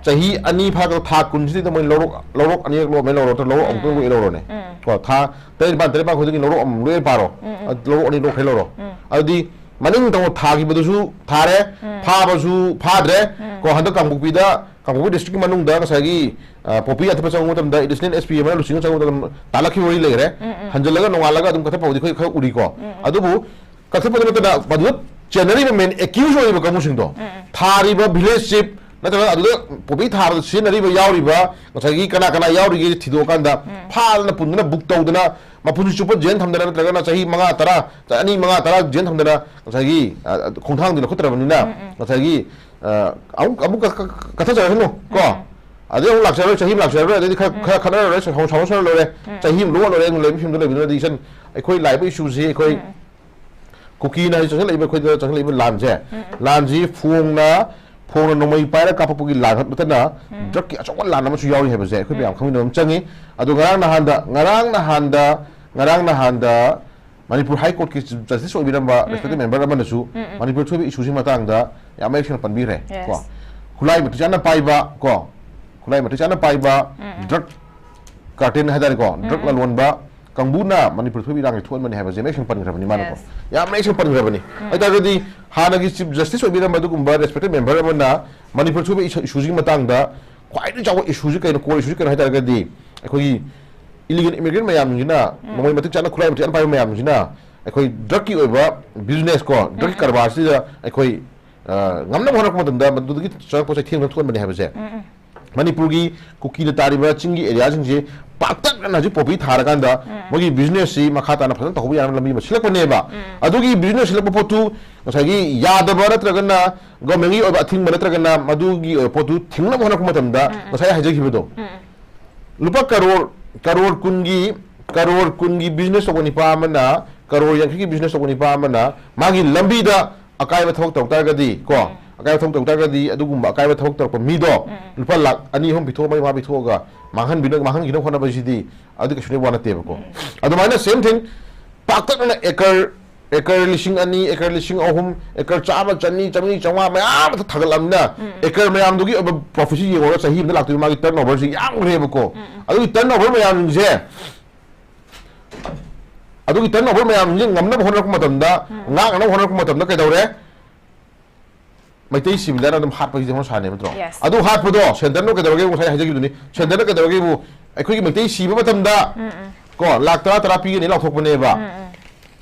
ꯆꯍꯤ ꯑꯅꯤ ꯐꯥꯔꯒ ꯊꯥ ꯀꯨꯟꯁꯤꯗ ꯃꯣꯏ ꯂꯧꯔꯣꯛ, ꯂꯧꯔꯣꯛ ꯑꯅꯤꯔꯛ ꯂꯣꯛꯑꯝꯃꯦ, ꯂꯧꯔꯣ, ꯅꯠꯇ꯭ꯔꯒ ꯂꯧꯔꯣꯛ ꯑꯃꯨꯛꯇꯪ ꯂꯣꯛꯑꯦ, ꯂꯧꯔꯣꯅꯦ꯫ ꯀꯣ, ꯊꯥ ꯇꯔꯦꯠ ꯅꯤꯄꯥꯟ, ꯇꯔꯦꯠ ꯅꯤꯄꯥꯟ ꯈꯨꯗꯤꯡꯒꯤ ꯂꯧꯔꯣꯛ ꯑꯃꯃꯝ ꯂꯣꯛꯑꯦ ꯄꯥꯔꯣ꯫ ꯑꯗꯨ ꯂꯧꯔꯣꯛ ꯑꯅꯤ ꯂꯣꯛꯈ꯭ꯔꯦ ꯂꯧꯔꯣ꯫ ꯑꯗꯨꯗꯤ ꯃꯅꯤꯡ ꯇꯧꯅ ꯊꯥꯈꯤꯕꯗꯨꯁꯨ ꯊꯥꯔꯦ, ꯐꯥꯕꯁꯨ ꯐꯥꯗ꯭ꯔꯦ꯫ ꯀꯣ, ꯍꯟꯗꯛ ꯀꯥꯡꯄꯣꯛꯄꯤꯗ, ꯀꯥꯡꯄꯣꯛꯄꯤ ꯗꯤꯁꯇ꯭ꯔꯤꯛꯀꯤ ꯃꯅꯨꯡꯗ ꯉꯁꯥꯏꯒꯤ, ꯑ, ꯄꯣꯄꯤ ꯌꯥꯟꯊꯠꯄ ꯆꯪꯕ ꯃꯇꯝꯗ ꯑꯦꯗꯤꯁꯅꯦꯜ ꯑꯦꯁ ꯄꯤ ꯑꯃꯅ ꯂꯨꯆꯤꯡꯅ ꯆꯪꯕ ꯃꯇꯝꯗ ꯇꯥꯜꯂꯛꯈꯤꯕ ꯋꯥꯔꯤ ꯂꯩꯈ꯭ꯔꯦ꯫ ꯍꯟꯖꯤꯜꯂꯒ ꯅꯣꯡꯉꯥꯜꯂꯒ ꯑꯗꯨꯝ ꯀꯛꯊꯠꯄꯕꯨꯗꯤ ꯑꯩꯈꯣꯏ ꯈꯔ ꯎꯔꯤꯀꯣ꯫ ꯑꯗꯨꯕꯨ ꯀꯛꯊꯠꯄꯗ ꯅꯠꯇꯅ ꯃꯗꯨꯗ ꯆꯦꯟꯅꯔꯤꯕ ꯃꯦꯟ ꯑꯦꯀ꯭ꯌꯨꯁ ꯑꯣꯏꯔꯤꯕ ꯀꯥꯡꯕꯨꯁꯤꯡꯗꯣ, ꯊꯥꯔꯤꯕ ꯚꯤꯂꯦꯖ ꯆꯤꯐ ꯅꯠꯇ꯭ꯔꯒ ꯑꯗꯨꯗ ꯄꯣꯄꯤ ꯊꯥꯕꯗ ꯁꯤꯖꯤꯟꯅꯔꯤꯕ ꯌꯥꯎꯔꯤꯕ ꯉꯁꯥꯏꯒꯤ ꯀꯅꯥ ꯀꯅꯥ ꯌꯥꯎꯔꯤꯒꯦ ꯊꯤꯗꯣꯛꯑꯀꯥꯟꯗ ꯐꯥꯗꯅ ꯄꯨꯟꯗꯅ ꯕꯨꯛ ꯇꯧꯗꯅ ꯃꯄꯨꯟꯁꯤ ꯆꯨꯞꯄ ꯖꯦꯟ ꯊꯝꯗꯅ, ꯅꯠꯇ꯭ꯔꯒꯅ ꯆꯍꯤ ꯃꯉꯥ, ꯇꯔꯥ, ꯆ-, ꯑꯅꯤ, ꯃꯉꯥ, ꯇꯔꯥ ꯖꯦꯟ ꯊꯝꯗꯅ ꯉꯁꯥꯏꯒꯤ, ꯑ, ꯈꯣꯡꯊꯥꯡꯗꯤ ꯂꯧꯈꯠꯇ꯭ꯔꯕꯅꯤꯅ, ꯎꯝ, ꯎꯝ꯫ ꯉꯁꯥꯏꯒꯤ, ꯑ, ꯑꯃꯨꯛ, ꯑꯃꯨꯛ ꯀ-, ꯀ-, ꯀꯠꯊꯖꯔꯁꯅꯨ, ꯀꯣ? ꯎꯝ꯫ ꯑꯗꯩ ꯑꯃꯨꯛ ꯂꯥꯛꯆꯔꯔꯣꯏ, ꯆꯍꯤ ꯑꯃ ꯂꯥꯛꯆꯔꯔꯣꯏ, ꯑꯗꯩꯗꯤ ꯈꯔ, ꯎꯝ꯫ ꯈꯔ ꯈꯠꯅꯔꯔꯣꯏ, ꯁꯥꯎ-, ꯁꯥꯎꯅꯔꯔꯣꯏ, ꯎꯝ꯫ ꯆꯍꯤ ꯑꯃ ꯂꯣꯛꯑꯔꯣꯏ, ꯑꯗꯨ ꯂꯩꯕ ꯐꯤꯕꯝꯗ ꯂꯩꯕꯗꯨꯅꯗꯤ ꯏꯆꯟ, ꯑꯩꯈꯣꯏ ꯂꯥꯛꯏꯕ ꯏꯁꯨꯁꯤ ꯑꯩꯈꯣꯏ ꯎꯝ꯫ ꯀꯨꯀꯤꯅ ꯍꯧꯖꯤꯛ ꯆꯪꯁꯤꯜꯂꯛꯏꯕ, ꯑꯩꯈꯣꯏꯗ ꯆꯪꯁꯤꯜꯂꯛꯏꯕ ꯂꯥꯟꯁꯦ, ꯎꯝ, ꯎꯝ꯫ ꯂꯥꯟꯁꯤ ꯐꯣꯡꯅ, ꯐꯣꯡꯅ ꯅꯣꯡꯃꯩ ꯄꯥꯏꯔ ꯀꯥꯞꯄꯛꯄꯒꯤ ꯂꯥꯟ ꯈꯛ ꯅꯠꯇꯅ, ꯎꯝ꯫ ꯗ꯭ꯔꯒꯀꯤ ꯑꯆꯧꯕ ꯂꯥꯟ ꯑꯃꯁꯨ ꯌꯥꯎꯔꯤ ꯍꯥꯏꯕꯁꯦ ꯑꯩꯈꯣꯏ ꯃꯌꯥꯝ ꯎꯝ꯫ ꯈꯪꯃꯤꯟꯅꯕ ꯑꯃ ꯆꯪꯉꯤ꯫ ꯑꯗꯣ ꯉꯔꯥꯡ ꯅꯍꯥꯟꯗ, ꯉꯔꯥꯡ ꯅꯍꯥꯟꯗ, ꯉꯔꯥꯡ ꯅꯍꯥꯟꯗ ꯃꯅꯤꯄꯨꯔ ꯍꯥꯏ ꯀꯣꯔꯠꯀꯤ ꯆꯤꯐ ꯖꯁꯇꯤꯁ ꯑꯣꯏꯕꯤꯔꯝꯕ ꯎꯝ, ꯔꯦꯁꯄꯦꯛꯇꯦꯠ ꯎꯝ꯫ ꯃꯦꯝꯕꯔ ꯑꯃꯅꯁꯨ ꯎꯝ, ꯎꯝ꯫ ꯃꯅꯤꯄꯨꯔ ꯊꯣꯛꯏꯕ ꯏꯁꯨꯁꯤ ꯃꯇꯥꯡꯗ ꯌꯥꯝ ꯃꯌꯦꯛ ꯁꯦꯡꯅ ꯄꯟꯕꯤꯈ꯭ꯔꯦ, ꯀꯣ꯫ ꯌꯦꯁ꯫ ꯈꯨꯠꯂꯥꯏ ꯃꯇꯤꯛ ꯆꯥꯅ ꯄꯥꯏꯕ, ꯀꯣ, ꯈꯨꯠꯂꯥꯏ ꯃꯇꯤꯛ ꯆꯥꯅ ꯄꯥꯏꯕ, ꯎꯝ, ꯎꯝ꯫ ꯗ꯭ꯔꯒ ꯀꯥꯔꯇꯦꯜ ꯍꯥꯏꯇꯥꯔꯦꯀꯣ, ꯎꯝ, ꯗ꯭ꯔꯒ ꯎꯝ꯫ ꯂꯂꯣꯟꯕ ꯀꯥꯡꯕꯨꯅ ꯃꯅꯤꯄꯨꯔ ꯊꯣꯛꯏꯕ ꯏꯔꯥꯡꯁꯤ ꯊꯣꯛꯍꯟꯕꯅꯤ ꯍꯥꯏꯕꯁꯦ ꯃꯌꯦꯛ ꯁꯦꯡꯅ ꯄꯟꯈ꯭ꯔꯕꯅꯤ ꯃꯥꯅꯀꯣ꯫ ꯌꯦꯁ꯫ ꯌꯥꯝ ꯃꯌꯦꯛ ꯁꯦꯡꯅ ꯄꯟꯈ꯭ꯔꯕꯅꯤ꯫ ꯎꯝ꯫ ꯍꯥꯏꯇꯥꯔꯒꯗꯤ ꯍꯥꯟꯅꯒꯤ ꯆꯤꯐ ꯖꯁꯇꯤꯁ ꯑꯣꯏꯕꯤꯔꯝꯕ ꯑꯗꯨꯒꯨꯝꯕ ꯔꯦꯁꯄꯦꯛꯇꯦꯠ ꯃꯦꯝꯕꯔ ꯑꯃꯅ ꯃꯅꯤꯄꯨꯔ ꯊꯣꯛꯏꯕ ꯏꯁꯨ-, ꯏꯁꯨꯁꯤꯒꯤ ꯃꯇꯥꯡꯗ ꯈ꯭ꯋꯥꯏꯗꯒꯤ ꯆꯥꯎꯕ ꯏꯁꯨꯁꯤ ꯀꯩꯅꯣ, ꯀꯣꯔ ꯏꯁꯨꯁꯤ ꯀꯩꯅꯣ ꯍꯥꯏꯇꯥꯔꯒꯗꯤ ꯑꯩꯈꯣꯏꯒꯤ ꯏꯂꯤꯒꯦꯜ ꯏꯃꯤꯒ꯭ꯔꯦꯟ ꯃꯌꯥꯝꯁꯤꯅ, ꯎꯝ꯫ ꯅꯣꯡꯃꯩ ꯃꯇꯤꯛ ꯆꯥꯅ, ꯈꯨꯠꯂꯥꯏ ꯃꯇꯤꯛ ꯆꯥꯅ ꯄꯥꯏꯕ ꯃꯌꯥꯝꯁꯤꯅ ꯑꯩꯈꯣꯏ ꯗ꯭ꯔꯒꯀꯤ ꯑꯣꯏꯕ ꯕꯤꯖꯤꯅꯦꯁ ꯀꯣ, ꯗ꯭ꯔꯒꯀꯤ ꯎꯝ, ꯎꯝ꯫ ꯀꯔꯕꯥꯔꯁꯤꯗ ꯑꯩꯈꯣꯏ, ꯑ, ꯉꯝꯅꯕ ꯍꯣꯠꯅꯔꯛꯄ ꯃꯇꯝꯗ ꯃꯗꯨꯗꯒꯤ ꯆꯪꯉꯛꯄ ꯆꯩꯊꯦꯡ ꯊꯣꯛꯍꯟꯕꯅꯤ ꯍꯥꯏꯕꯁꯦ ꯎꯝ, ꯎꯝ꯫ ꯃꯅꯤꯄꯨꯔꯒꯤ ꯀꯨꯀꯤꯅ ꯇꯥꯔꯤꯕ ꯆꯤꯡꯒꯤ ꯑꯦꯔꯤꯌꯥꯁꯤꯡꯁꯦ ꯄꯥꯛꯇꯛꯅꯅ ꯍꯧꯖꯤꯛ ꯄꯣꯄꯤ ꯊꯥꯔꯀꯥꯟꯗ ꯎꯝ꯫ ꯃꯣꯏꯒꯤ ꯕꯤꯖꯤꯅꯦꯁꯁꯤ ꯃꯈꯥ ꯇꯥꯅ ꯐꯖꯅ ꯇꯧꯍꯧꯕ ꯌꯥꯅꯕ ꯂꯝꯕꯤ ꯑꯃ ꯁꯤꯜꯂꯛꯄꯅꯦꯕ꯫ ꯎꯝ꯫ ꯑꯗꯨꯒꯤ ꯕꯤꯖꯤꯅꯦꯁ ꯁꯤꯜꯂꯛꯄ ꯄꯣꯠꯇꯨ ꯉꯁꯥꯏꯒꯤ ꯌꯥꯗꯕ ꯅꯠꯇ꯭ꯔꯒꯅ ꯒꯣꯔꯃꯦꯟꯒꯤ ꯑꯣꯏꯕ ꯑꯊꯤꯡꯕ ꯅꯠꯇ꯭ꯔꯒꯅ ꯃꯗꯨꯒꯤ ꯑꯣꯏꯕ ꯄꯣꯠꯇꯨ ꯊꯤꯡꯅꯕ ꯍꯣꯠꯅꯔꯛꯄ ꯃꯇꯝꯗ ꯎꯝ, ꯎꯝ꯫ ꯉꯁꯥꯏ ꯍꯥꯏꯖꯈꯤꯕꯗꯣ, ꯎꯝ, ꯎꯝ꯫ ꯂꯨꯄꯥ ꯀꯔꯣꯔ, ꯀꯔꯣꯔ ꯀꯨꯟꯒꯤ, ꯀꯔꯣꯔ ꯀꯨꯟꯒꯤ ꯕꯤꯖꯤꯅꯦꯁ ꯇꯧꯕ ꯅꯤꯄꯥ ꯑꯃꯅ, ꯀꯔꯣꯔ ꯌꯥꯡꯈꯩꯒꯤ ꯕꯤꯖꯤꯅꯦꯁ ꯇꯧꯕ ꯅꯤꯄꯥ ꯑꯃꯅ ꯃꯥꯒꯤ ꯂꯝꯕꯤꯗ ꯑꯀꯥꯏꯕ ꯊꯕꯛ ꯇꯧꯔꯛ ꯇꯥꯔꯒꯗꯤ, ꯀꯣ, ꯎꯝ꯫ ꯑꯀꯥꯏꯕ ꯊꯕꯛ ꯇꯧꯔꯛ ꯇꯥꯔꯒꯗꯤ ꯑꯗꯨꯒꯨꯝꯕ ꯑꯀꯥꯏꯕ ꯊꯕꯛ ꯇꯧꯔꯛꯄ ꯃꯤꯗꯣ ꯎꯝ, ꯎꯝ꯫ ꯂꯨꯄꯥ ꯂꯥꯈ ꯑꯅꯤ ꯑꯍꯨꯝ ꯄꯤꯊꯣꯛꯑ, ꯃꯔꯤ ꯃꯉꯥ ꯄꯤꯊꯣꯛꯑꯒ ꯃꯥꯡꯍꯟꯕꯤꯅ-, ꯃꯥꯡꯍꯟꯈꯤꯅꯕ ꯍꯣꯠꯅꯕꯁꯤꯗꯤ ꯑꯗꯨ ꯀꯩꯁꯨ ꯂꯩꯕ ꯋꯥ ꯅꯠꯇꯦꯕꯀꯣ꯫ ꯎꯝ꯫ ꯑꯗꯨꯃꯥꯏꯅ same thing, ꯄꯥꯛꯇꯛꯅꯅ ꯑꯦꯀꯔ ꯑꯦꯀꯔ ꯂꯤꯁꯤꯡ ꯑꯅꯤ, ꯑꯦꯀꯔ ꯂꯤꯁꯤꯡ ꯑꯍꯨꯝ, ꯑꯦꯀꯔ ꯆꯥꯝꯃ, ꯆꯅꯤ, ꯆꯥꯃꯔꯤ, ꯆꯥꯝꯃꯉꯥ ꯃꯌꯥꯝ ꯑꯃ ꯊꯥꯒꯠꯂꯕꯅꯤꯅ, ꯎꯝ꯫ ꯑꯦꯀꯔ ꯃꯌꯥꯝꯗꯨꯒꯤ ꯑꯣꯏꯕ ꯄ꯭ꯔꯣꯐꯤꯠꯁꯤ ꯌꯦꯡꯉꯨꯔꯒ ꯆꯍꯤ ꯑꯃꯗ ꯂꯥꯛꯇꯣꯏꯕ ꯃꯥꯒꯤ ꯇꯔꯟ ꯑꯣꯚꯔꯁꯤ ꯌꯥꯝꯈ꯭ꯔꯦꯕꯀꯣ꯫ ꯎꯝ, ꯎꯝ꯫ ꯑꯗꯨꯒꯤ ꯇꯔꯟ ꯑꯣꯚꯔ ꯃꯌꯥꯝꯁꯦ, ꯑꯗꯨꯒꯤ ꯇꯔꯟ ꯑꯣꯚꯔ ꯃꯌꯥꯝꯁꯦ ꯉꯝꯅꯕ ꯍꯣꯠꯅꯔꯛꯄ ꯃꯇꯝꯗ, ꯎꯝ꯫ ꯉꯥꯛꯅꯕ ꯍꯣꯠꯅꯔꯛꯄ ꯃꯇꯝꯗ ꯀꯩꯗꯧꯔꯦ? ꯃꯩꯇꯩ ꯁꯤꯕꯤꯂꯥꯅ ꯑꯗꯨꯝ ꯍꯥꯠꯄꯒꯤꯗꯤ ꯍꯧꯅ ꯁꯥꯅꯦꯕ ꯅꯠꯇ꯭ꯔꯣ? Yes. ꯑꯗꯨ ꯍꯥꯠꯄꯗꯣ ꯁꯦꯟꯇꯔꯅ ꯀꯩꯗꯧꯔꯒꯦ? ꯉꯁꯥꯏ ꯍꯥꯏꯖꯈꯤꯕꯗꯨꯅꯤ, ꯁꯦꯟꯇꯔꯅ ꯀꯩꯗꯧꯔꯒꯦꯕꯨ, ꯑꯩꯈꯣꯏꯒꯤ ꯃꯩꯇꯩ ꯁꯤꯕ ꯃꯇꯝꯗ, ꯎꯝ, ꯎꯝ꯫ ꯀꯣ, ꯂꯥꯛ ꯇꯔꯥ, ꯇꯔꯥ ꯄꯤꯒꯅꯤ ꯂꯥꯎꯊꯣꯛꯄꯅꯦꯕ꯫ ꯎꯝ, ꯎꯝ꯫